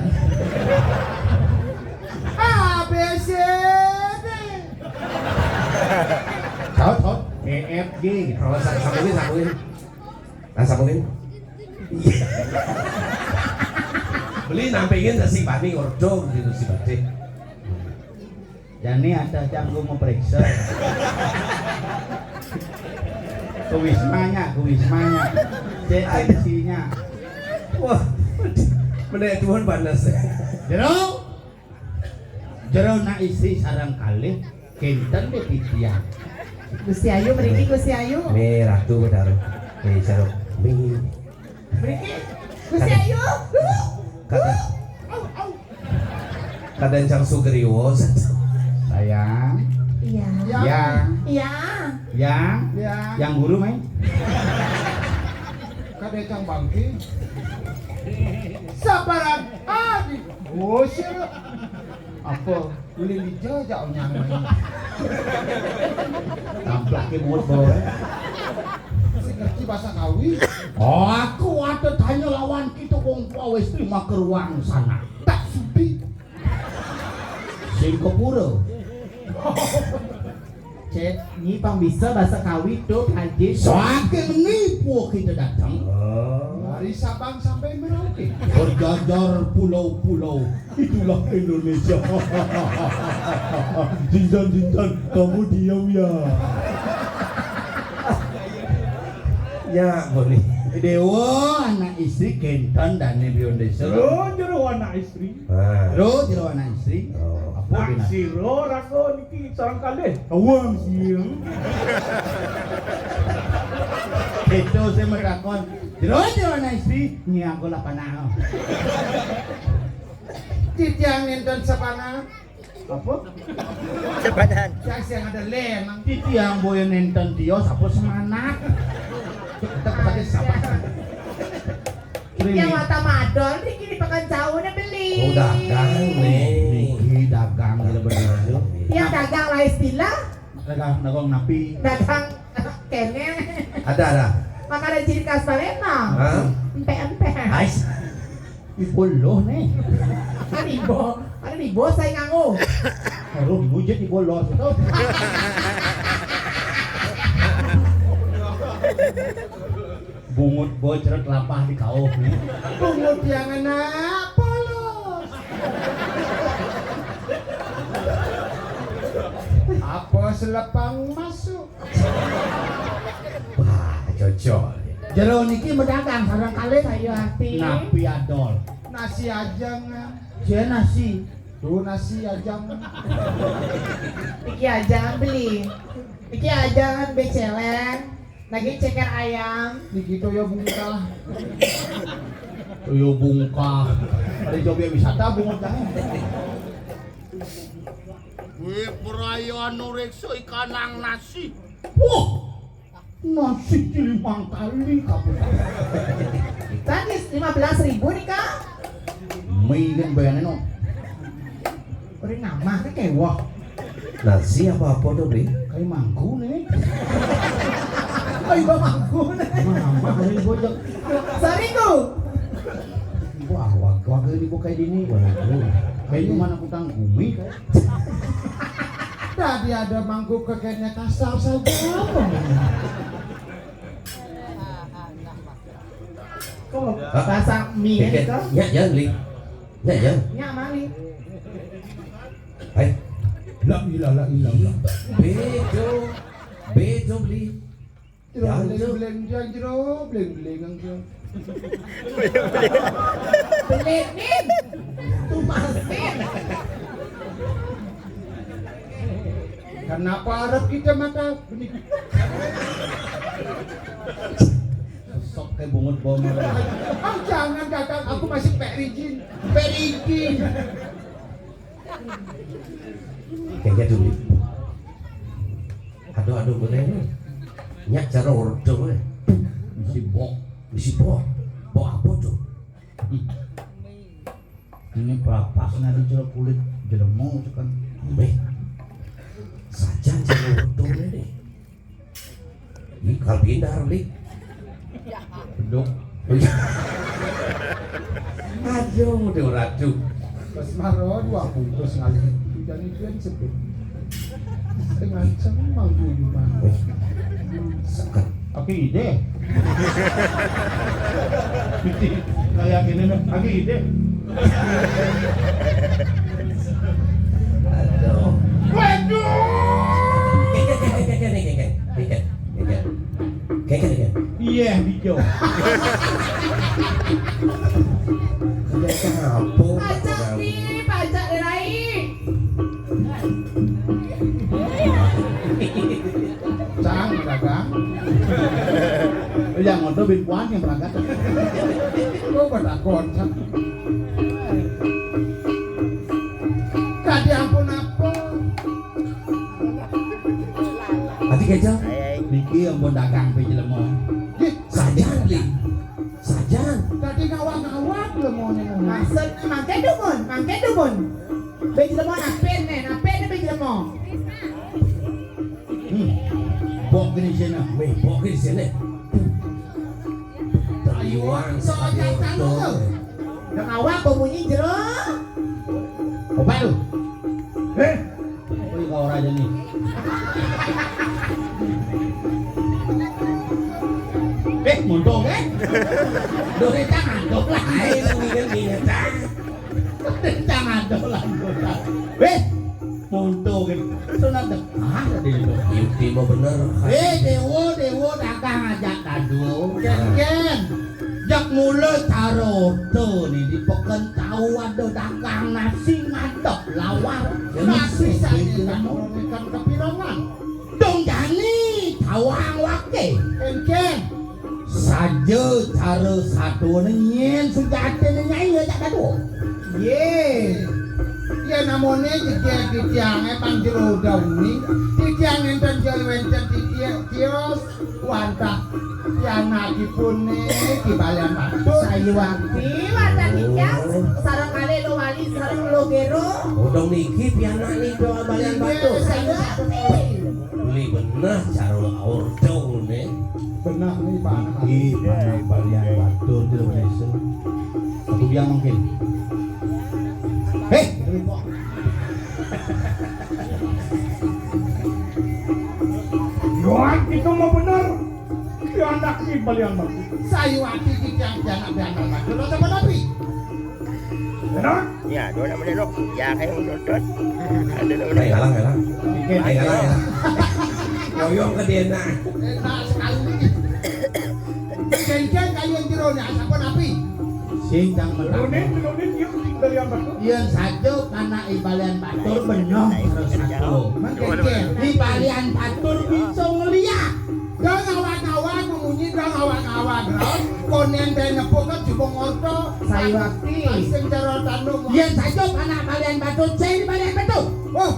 A, B, C, D. Tahu, tahu. E, F, G gitu. Oh, sa-, sambungin, sambungin. Nah, sambungin. Beli nampingin sing bani ordo gitu si batik. Jani ada canggung memeriksa. Ke wismanya, ke wismanya. Cek isinya. Wah, menaik Tuhan panas. Jero. Jero nak isi sarang kalih, kinten deh titiang. Gusti Ayu, mriki Gusti Ayu. Nih, Ratu Betara. Nih, Jero. Nih. Mriki Gusti Ayu. Kada. Au, au. Kada cang Sugriwo. Sayang. Iya. Yang. Iya. Yang. Iya. Yang guru, main. Kada cang bangki. Sabaran. Ah, di. Oh, siapa? Apa? Ulin dija jak onyang. Tamplake mulut bae. Sing ngerti bahasa Kawi. Oh, aku ada tanya lawan kita wong tua wis terima keruang sana. Tak sudi. Sing kepura. Cek, ni pang bisa bahasa Kawi tu, Pak Haji. Saking ni pun kita datang. Oh. Dari Sabang sampai Merauke. Berjajar pulau-pulau. Itulah Indonesia. Jintan, Jintan, kamu diam ya. Ya, boleh. Dewa, anak istri, Kenton, dan Nabi Indonesia. Lo jero anak istri. Ah. Lo jero anak istri. Oh. Apa nak siro raga niki sarang kalih? Awam siang. Itu saya merakon. Jero, jero anak istri, ni aku lah panah. Titiang nenten sapana. Apa? Sepadan. Cak sing ada le emang. Titiang boya nenten tios apa semanat. Kita pakai sapa? Titiang mata madol niki di pekan jauh ne beli. Oh, dagang nih. Niki dagang kita berdua. Tiang dagang lah istilah. Dagang, dagang napi? Dagang kene. Ada, ada. Maka ada ciri khas Palembang. Hah? Empe-empe. Ais. Ibu loh nih. Kan ibu, kan ibu saya nganggo. Aduh, bujit ibu loh itu. Bungut bocret lapah di kauh nih. Bungut yang anak polos. Apa selepang masuk? Wah, cocok. Jero niki medagang sareng kalih. Sayur ati. Napi adol? Nasi ajeng. Jen nasi. Tuh nasi ajeng. Iki ajeng beli. Iki ajeng beceleng. Lagi ceker ayam. Niki toyo bungkah. Toyo bungkah. Ada jobi wisata bungut dah. Wih, perayaan nureksa ikanang nasi. Wah, nasi limang kali kabeh. Tadi lima belas ribu nih, Kak. Mie kan bayarnya no. Udah ngamah ke kewah. Nasi apa-apa tuh, Bli? Kayak mangku nih. Kayak mangku nih. Mama, kayak bocah. Sorry, Ku. Wah, wah, wah, ini bukan ini. Waduh. Kayak mana aku tanggumi, kayak. Tadi ada mangkuk kekenya kasar saja apa? Kok pasang mie gitu? Ya, ya, Li. Ya, ya. Ya, mali. Hai. La ilaha illallah. Bejo. Bejo, Li. Jero bleng-bleng, jero bleng-bleng, jero. Belenin. Tumasin. Kenapa arep kita mata benih? Sok kayak bungut bom. Ah, jangan, Kakak, aku masih Pak Rijin. Pak Rijin. Kayaknya dulu. Aduh, aduh, boleh nih. Nyak cara ordo nih. Isi bok. Isi bok. Bok apa tuh? Ini pelapas nadi jero kulit jelemo tekan. Beh. Sajan cara ordo nih. Ini kalau pindah, Li. Beduk. Aduh, udah ratu. Pas maro dua bungkus ngalih. Hujan itu yang sebut. Setengah jam mau di rumah. Wih, seket. Oke, ide. Kayak gini nih, oke, ide. Aduh. Waduh. Keket, keket, keket, keket, keket. Keket. Keket, keket. Iya, hijau. Keket apa? Pajak nih, pajak rai. Cang, dagang. Yang ngono bin kuan yang berangkat. Lo pada kocak. Tadi ampun apa? Ati keja. Niki ampun dagang pe jelema. Sajan, Li. Sajan. Tadi ngawak-ngawak jelema ni. Maksud mangke dumun, mangke dumun. Be Jelema napin, neh, napin ne bini jelema. Hmm. Bok gini sini. Weh, bok gini sini. Taliwang. Soal taliwang tang tu. Nang awak bemunyi jero. Obat tu. Eh. Oi, kau raja ni. Eh, mundur kan? Dore tangan doblah. Ai, ini kan binatang. Dore tangan doblah. Eh, mundur kan? Sunat dah. Ah, tadi itu. Yuti mah bener. Eh, dewa, dewa dagang ajak dadu. Ken, ken. Jak mula cara orta ni di peken tau ada dagang nasi ngadep lawar. Ya, nasi nasi saja itu tak nama. Meromikan kepirongan. Dong jani tawang wake. Ken, ken. Saja cara satua ni nyen sujati ni nyai ya jak dadu. Ye. Ya namone jejeh titiange pang jero dauni. Titiang enten jero wenten titiang tios. Wantah pianakipun niki Balian Batur. Sayuwakti wantah titiang sareng kalih Luh Wali sareng Luh Gero. Odong niki pianak niki Balian Batur. Sayuwakti. Beli beneh cara orta ne. Beneh ni panak. Ih, panak Balian Batur tu biasa. Aku biang mungkin. Heh, Yohan, kita mau bener. Dia anak ni Balian Batur. Sayuwakti titiang pianak Balian Batur. Ada apa tapi? Benar? Ya, dua nak menelok. Ya, kayak menonton. Ada nak menelok. Ayo, ayo. Ayo, ayo. Koyong ke dia nak. Enak sekali. Ken, ken kayun jero ni, sapa napi? Sing cang menang. Nunin, nunin, yuk, Balian Batur. Yen saja panak I Balian Batur, benyoh terus aku. Mengkece. I Balian Batur bisa ngeliat. Dong awak-awak memunyi, dong awak-awak raos. Konen ben nepuk kan jubung orta. Sayuwakti. Sing cara tanduk. Yen saja panak Balian Batur, sing Balian Batur. Oh.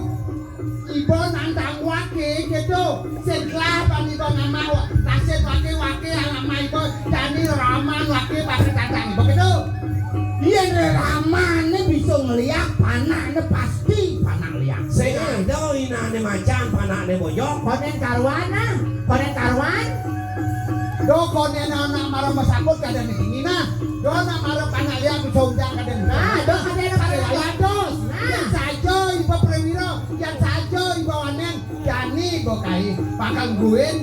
Iba nantang wake gitu. Sing telah pan iba nambah wa-, nasib wake, wake alamah iba jani raman wake bakal tantang iba gitu. Yen ramane bisa ngeliak panakne pasti panak liak. Sing ada inane macan panakne boyok. Konen karuan ah. Konen karuan. Do konen anak mara masakut kada ningina. Do anak mara panak liak bisa undang kada ningina. Nah, do kada anak panak liak. Nah. Saja iba prawira. Yan saja iba wanen, jani iba kai, bakal ngguin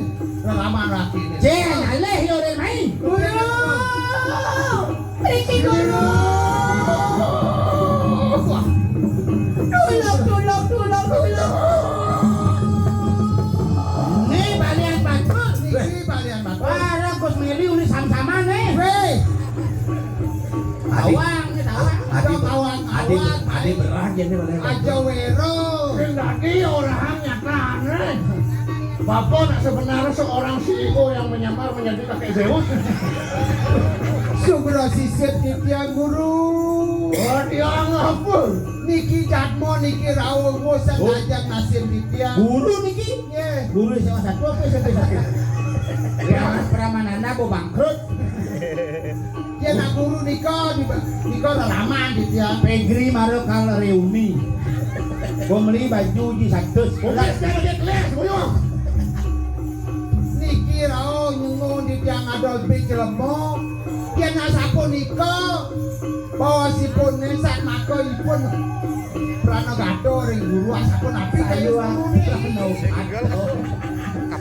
reraman laki ini. Jen, alih yo, Ren, mai. Guru! Mriki, Guru! Tulung, tulung, tulung, tulung. Ni balian batur. Niki balian batur. Wah, Gus Meli uli sam-saman, eh. Weh. Tawang, ni tawang. Adi, adi, adi berah jadi mana? Aja wero. Sing dadi orang nyatane. Bapak nak sebenarnya seorang C E O yang menyamar menjadi kakek Zeus. Sugra sisip titiang guru. Oh, dia ngapa? Niki jadma, niki rawuh, bosan. Oh. Ajak nasib titiang. Guru niki? Nggih. Guru S M A satu apa S M P satu? Ya, pramanana bo bangkrut. Yen nak guru nika, di, nika lalaman gitu ya. Pegri mara kal reuni. Gua meli baju ji satus. Oke, sekarang dia kelas, boyong. Niki rao nyungun di tiang adol bik jelema. Yen nak sapunika, bawasipun nesak maka ipun pranagata ring guru, asapunapi kayun guru niki.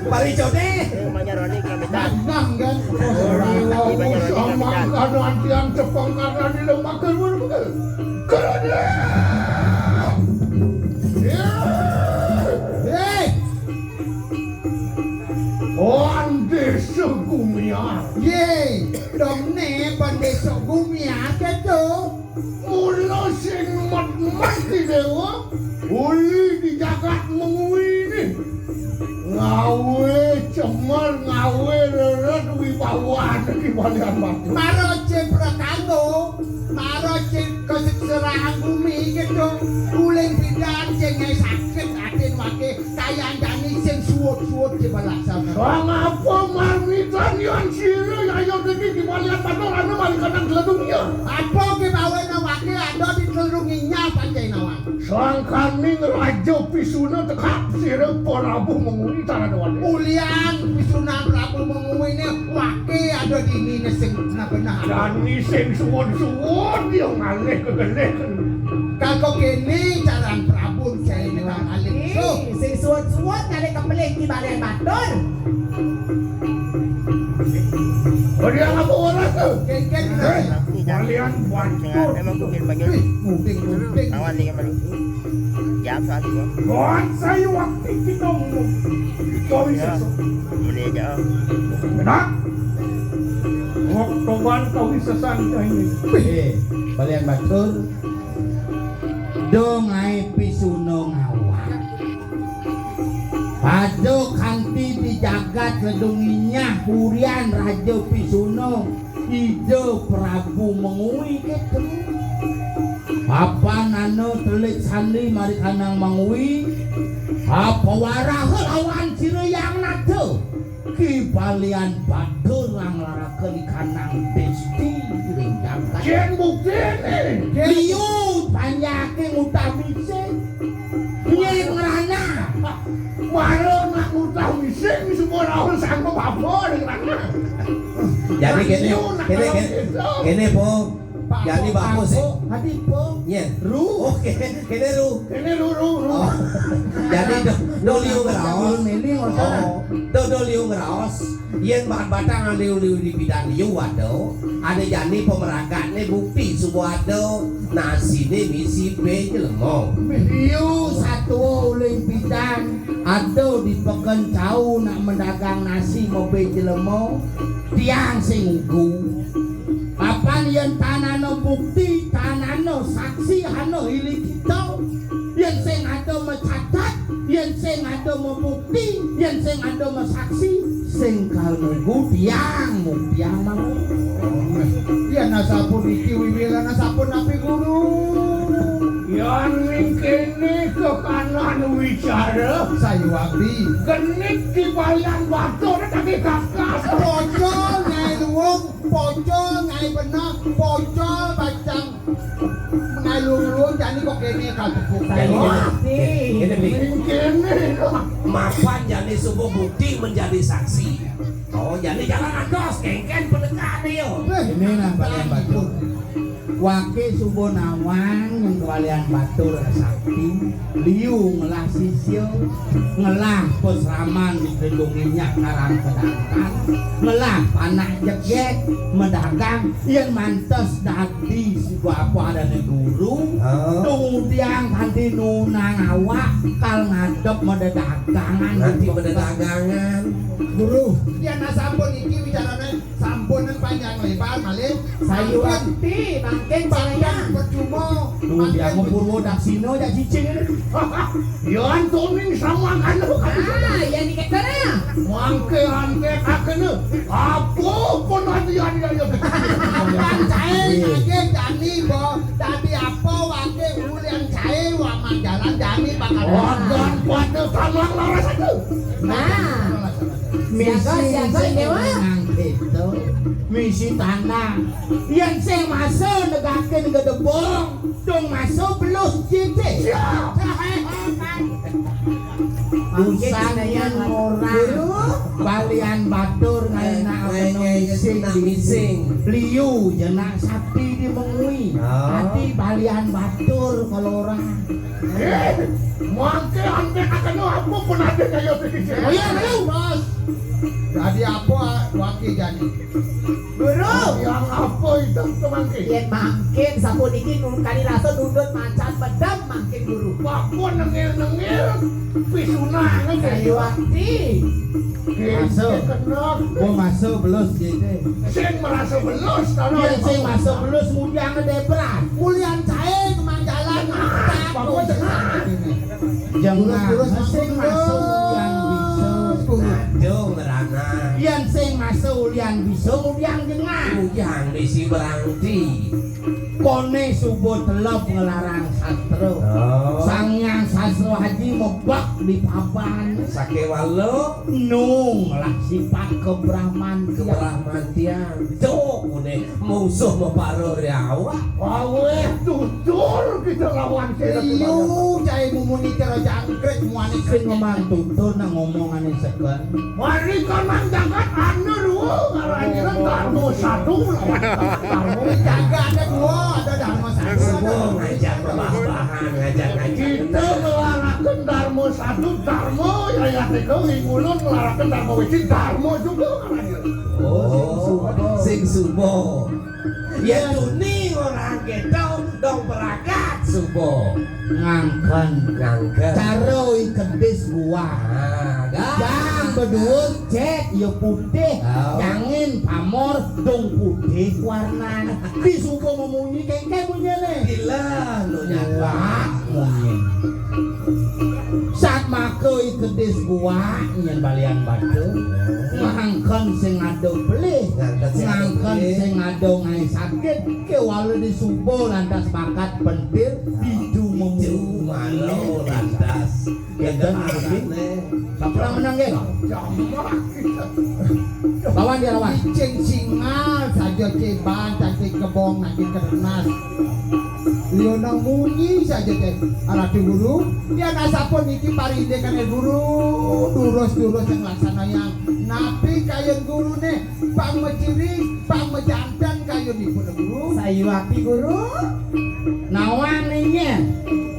Paricote. Manyaroni kamitan. Nang kan. Manyaroni kamitan. Kadang tiang cepeng kadang di lemah keluar betul. Kerana. Hei. Wan Desa Gumiar. Ye, dong ne Wan Desa Gumiar keto. Mula sing mat-mat di dewa, uli di jagat mengui ni. Ngawe cemer, ngawe reret wibawan di Balian Batu. Mara cipra kanggo, mara cip kesekserahan bumi gitu. Uling bidan sing sakit atin wake. Kayang jani sing suut-suut di balasan. Sang apa marmitan yan sira ayo dadi di Balian Batu anu malikanan telung iya. Apa ke bawe nawake ada di telung inya panjai nawang. Sangkaning Raja Pisuna tekap sira Prabu Mengwi tanadoan. Ulian pisunan Prabu Mengwi ne wake ada dini ne sing benar-benar. Dani sing suwun-suwun dia ngalih kegelih. Kako kene caran Prabu saya ne kang alim. So, sing suwun-suwun ngalih kepelih ki balian batur. Balian apa orang tu? Kengkeng. Eh, balian batur. Emang mungkin bagi. Wih, mungkin, mungkin. Lawan ni kembali. Jam satu. Lawan saya waktu kita ngomong. Kau bisa. Boleh je. Enak. Waktu kau bisa santai ni. Eh, balian batur. Dong ai Pisuna ngawak. Pada kanti di jagat ledung inyah urian Raja Pisuna, Ida Prabu Mengwi gitu. Apa nana telik sandi mari kanang Mengwi? Apa waraha lawan sira yang nata? Ki balian batur lang laraken kanang desti ring jagat. Yen buktine. Liu panjake ngutah mising. Yen ngrana. Mara nak ngutah mising semua lawan sanggup apa ring ngrana. Jadi kene, kene, kene, kene, Po. Jadi bagus, eh. Adi, Po. Yen. Ru. Oke, kene Ru. Kene Ru, Ru, Ru. Oh. Jadi do, do liu ngraos. Meli ngono. Oh. Do, do liu ngraos. Yen bat-batang liu-liu di bidan liu ada, ada jani pemeragatne bukti suba ada nasine misi be jelema. Liu satua uling bidan ada di peken cau nak mendagang nasi mebe jelema, tiang sing ugu. Papan yen tanana bukti, tanana saksi, hana hili kita, yen sing ada mencatat, yen sing ada membukti, yen sing ada mesaksi, sing kal minggu tiang, mu tiang mau. Yen asapuniki wiwilan asapun napi guru? Yan mingkene ke kanan wicara. Sayuwakti. Genit di balian batur tadi kakas. Pocol nyai luwung, pocol nyai benah, pocol bacang. Mengalu-alu jani kok kene kal tepuk. Jani kene, kene, kene, kene. Mapan jani subuh bukti menjadi saksi. Oh, jani jangan ados, kengken pendekane yo. Ini nah balian batur. Wake subuh nawang yang kewalian batur sakti. Liu ngelah sisya, ngelah pesraman di Telung Minyak Karang Kedangkan, ngelah panak jegek, medagang, yen mantes dadi si bapa dane guru, oh. Kemudian kanti nunang awak kal ngadep mededagangan. Nanti mededagangan. Guru, yen sampun iki wicarane Sampun nang panjang lebar malih. Sayuwakti, mangkin panjang. Percuma. Tuh, dia mau Purwo Daksina jak cicing ini. Yo antuning sama kan. Ah, ya ni kata dah. Mangke ante kakene. Apa penadian ya ya. Kan saya lagi jani bo. Tadi apa wake ulian saya wa manjalan jani bakal. Wagan pada tamang laras itu. Nah. Siaga, misi, siaga, misi Dewa. Nang itu. Misi tanah. Yen sing masa negakin gedebong, dong masa belus jite. Siap. Usan yen ora. Guru. Balian batur ngaina. Eh, eh, eh, misi nak misi. Liu jenak sapi di mengui. Oh. Ati balian batur kalau ora. Eh, mangke ante kakeno apa pun ada kaya sing. Oh iya, ayo, Mas. Jadi apa wake jani? Guru. Yang apa itu ke mangke? Yen mangkin sapuniki nun kali rasa nundut macan medem mangkin guru. Apa nengil-nengil pisunangan kaya. Sayuwakti. Masuk. Kena. Gua masuk belus jite. Sing merasa belus, kalau. Iya, sing masuk belus mudiang debrat. Mulian cahe kemang jalan. Bagus, tenang. Jangan terus sing masuk yang bisa. Aduh, ngerana. Yén sing masa ulian bisa, ulian jengah. Ujang bisi berangti. Koné suba telep nglarang sastra. Oh. Sang Hyang Sastra Aji mebak di papan. Sakéwala nung lah sipat kebramantian. Kebramantian. Duh, koné musuh mapara ri awak. Awéh tutur kita lawan sira. Iya, cai mumuni cara jangkrik muani sing ngomong tutur nang ngomongané seken. Mari kanang jagat anu dua, ngarani Darma satu lawan Darma. Jagat ada dua, ada Darma satu. Suba ngajak babah-bahan, ngajak ngaji. Kita ngelarakan Darma satu, Darma yayat tiga, ingulun ngelarakan Darma wiji, Darma juga ngarani. Oh, sing suba. Ya tuni orang kita dong peragat suba. Ngangken. Ngangken. Cara i kedis buah. Ah, dah. Jang bedua cet ya putih. Oh. Jangin pamor dong putih warnan. Di suba memunyi kengkeng munyiné. Gila lu nyata. Wah, munyi. Satmaka i kedis buah nyén balian batu. Ngangken sing ada pelih. Ngangken sing ada pelih. Ngangken sing ada ngaé sakit. Kéwala di suba lantas bakat pentil. Ditu memu. Ditu malu lantas. Kénten ngerti? Sampurang menang nggih. Jamak kita. Lawan dia lawan. Cing singal saja ceban, cacing kebong, nagih kerenas. Liunang munyi saja téh. Alah, Guru, yén asapunika parindikan Guru, durus-durus yang laksanayang. Napi kayun Guruné, pang maciri, pang majanten kayunipun Guru. Sayuapi Guru? Nawané nyén?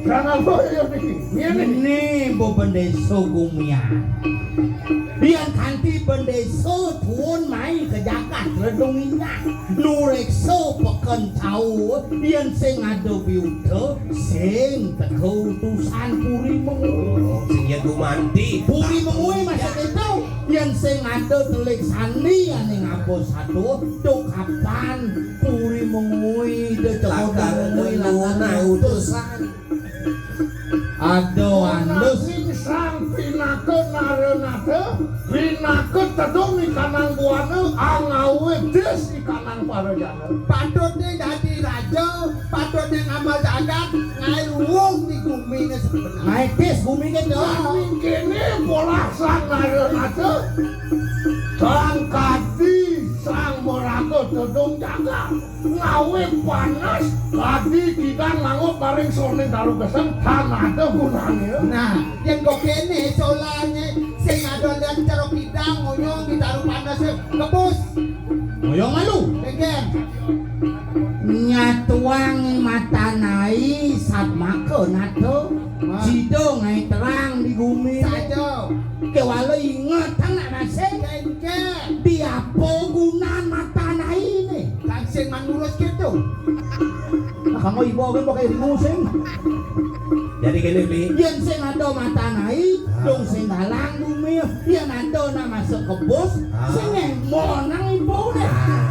Sang apa ya niki? Nyén niki? Né bebendésa gumian. Yén kanti bendésa tuun mai ka jagat Redung Indah. Nureksa peken cau, yén sing ada biuta, sing teka utusan Puri Mengwi. Oh, sing ya gumanti. Puri Mengwi masa itu, yén sing ada telik sandi ané ngaba satu, duk kapan Puri Mengwi da teka Puri Mengwi lakar utusan. Ada andus. Nanging sang pinaka naranata, pinaka tedung ikanang buana, angawé dis ikanang parajana. Patutné dadi raja, patutné ngamal jagat, ngaé luung di guminé sebenarné. Ngaé dis guminé, Cok. Nanging kéné polah sang naranata, sang kadi, sang maraga tedung jagat. Ngawé panas, dadi kidang nganggo paring sorning daru gesang, tan ada gunané. Nah, yén kok kéné solané sing ada lian cara kidang ngoyong di daru panas, kebus. Ngoyong malu. Kéngkén. Nyatuang matanai satmaka nata. Wah. Sida ngaé terang di gumi. Saja. Kéwala inget anak nasib. Kéngkén. Di apa gunan matanai né? Kan sing manurus gitu. Nah, kamu ibu kan pakai ilmu sing. Jadi gini, Bi. Yén sing ada matanai, ah, dong sing galang bumi. Yén ada nak masuk kebus, ah, sing ngemon nang ibu deh. Ah.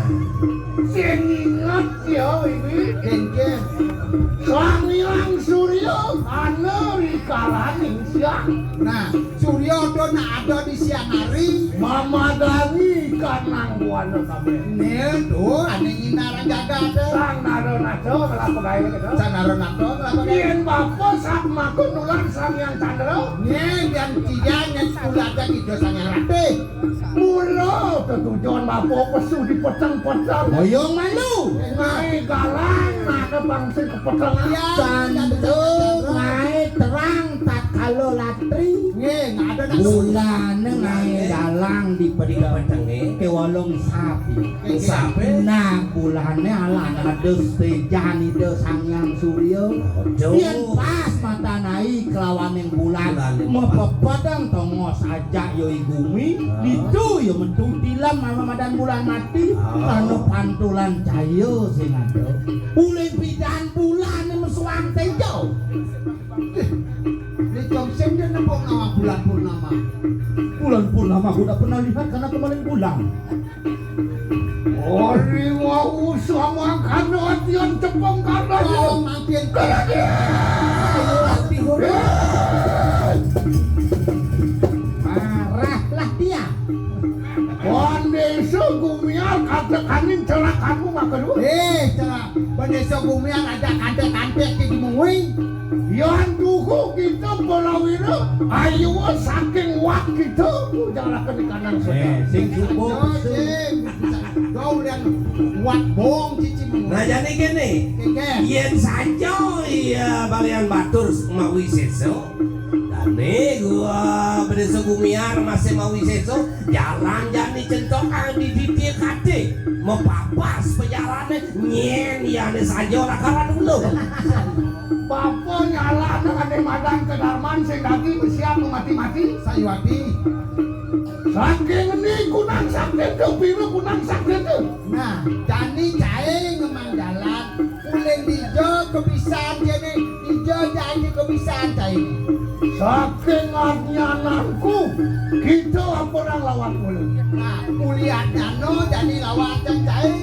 Sing inget ya, Ibi. Kéngkén. Sang Hyang Surya ana ri kalaning siang. Nah, Surya to nak ada di siang hari. Mamadani kanang buana kabéh. Né to, ané nginarang jagat. Sang Naranata ngelah pegawé gitu. Sang Naranata ngelah pegawé. Yén bapa satmaka nular Sang Hyang Candra. Né, yén cia nyén sekolah ada kita Sang Hyang Ratih. Mula tetujon bapa pesu dipeteng-peteng. Ngoyong malu. Ngaé galang, nak bangsa kepeteng. Ya, Candra ngaé terang tatkala latri. Nggih, nggak ada nak. Bulané ngaé galang di peteng. Di peteng, nggih. Kéwala ngesap. Ngesap, eh? Nah, bulané alah ada setejan Ida Sang Hyang Surya. Aduh. Yén pas matanai kelawaning bulan, bulan mepepedeng tongos ajak ya i gumi, ah, ditu ya metu tilem malam madan bulan mati, ah, karena pantulan cahaya sing ada. Uling pidan bulané mesuang téja. Ini Jongsem dia nembok nama bulan purnama. Bulan purnama aku tak pernah lihat karena kemarin bulan. Ari wau sama kano atian cepeng karena. Oh, makin. Karena dia. Ayo, Rati Guru. Marahlah dia. Kumiar kantekaning celakamu makelu. Eh, celak. Bendesa Kumiar ada kantek-kantek di Mengwi. Yan duhu kita pelawira, ayo saking wak kita, jalakan di kanan. Eh, sing cukup. Kau lihat wak bong cici Mengwi. Nah, jadi gini, yen saja iya balian batur mawi seso, dane gua bendesa Kumiar masih mawi seso, jalan jani centokan di titik kate, mepapas pejalane, nyen yane saja ora karan dulu. Bapa nyalahne ane madan kedarman sing dadi besiap mati-mati. Sayuwati. Saking ni kunang sakit ke biru kunang sakit ke. Nah, jani cae ngemang jalan, uling dija kebisan jene, dija jani kebisan cae. Saking arnyananku, kita ampun lawan uling. Nah, ulian jano jani lawan cae.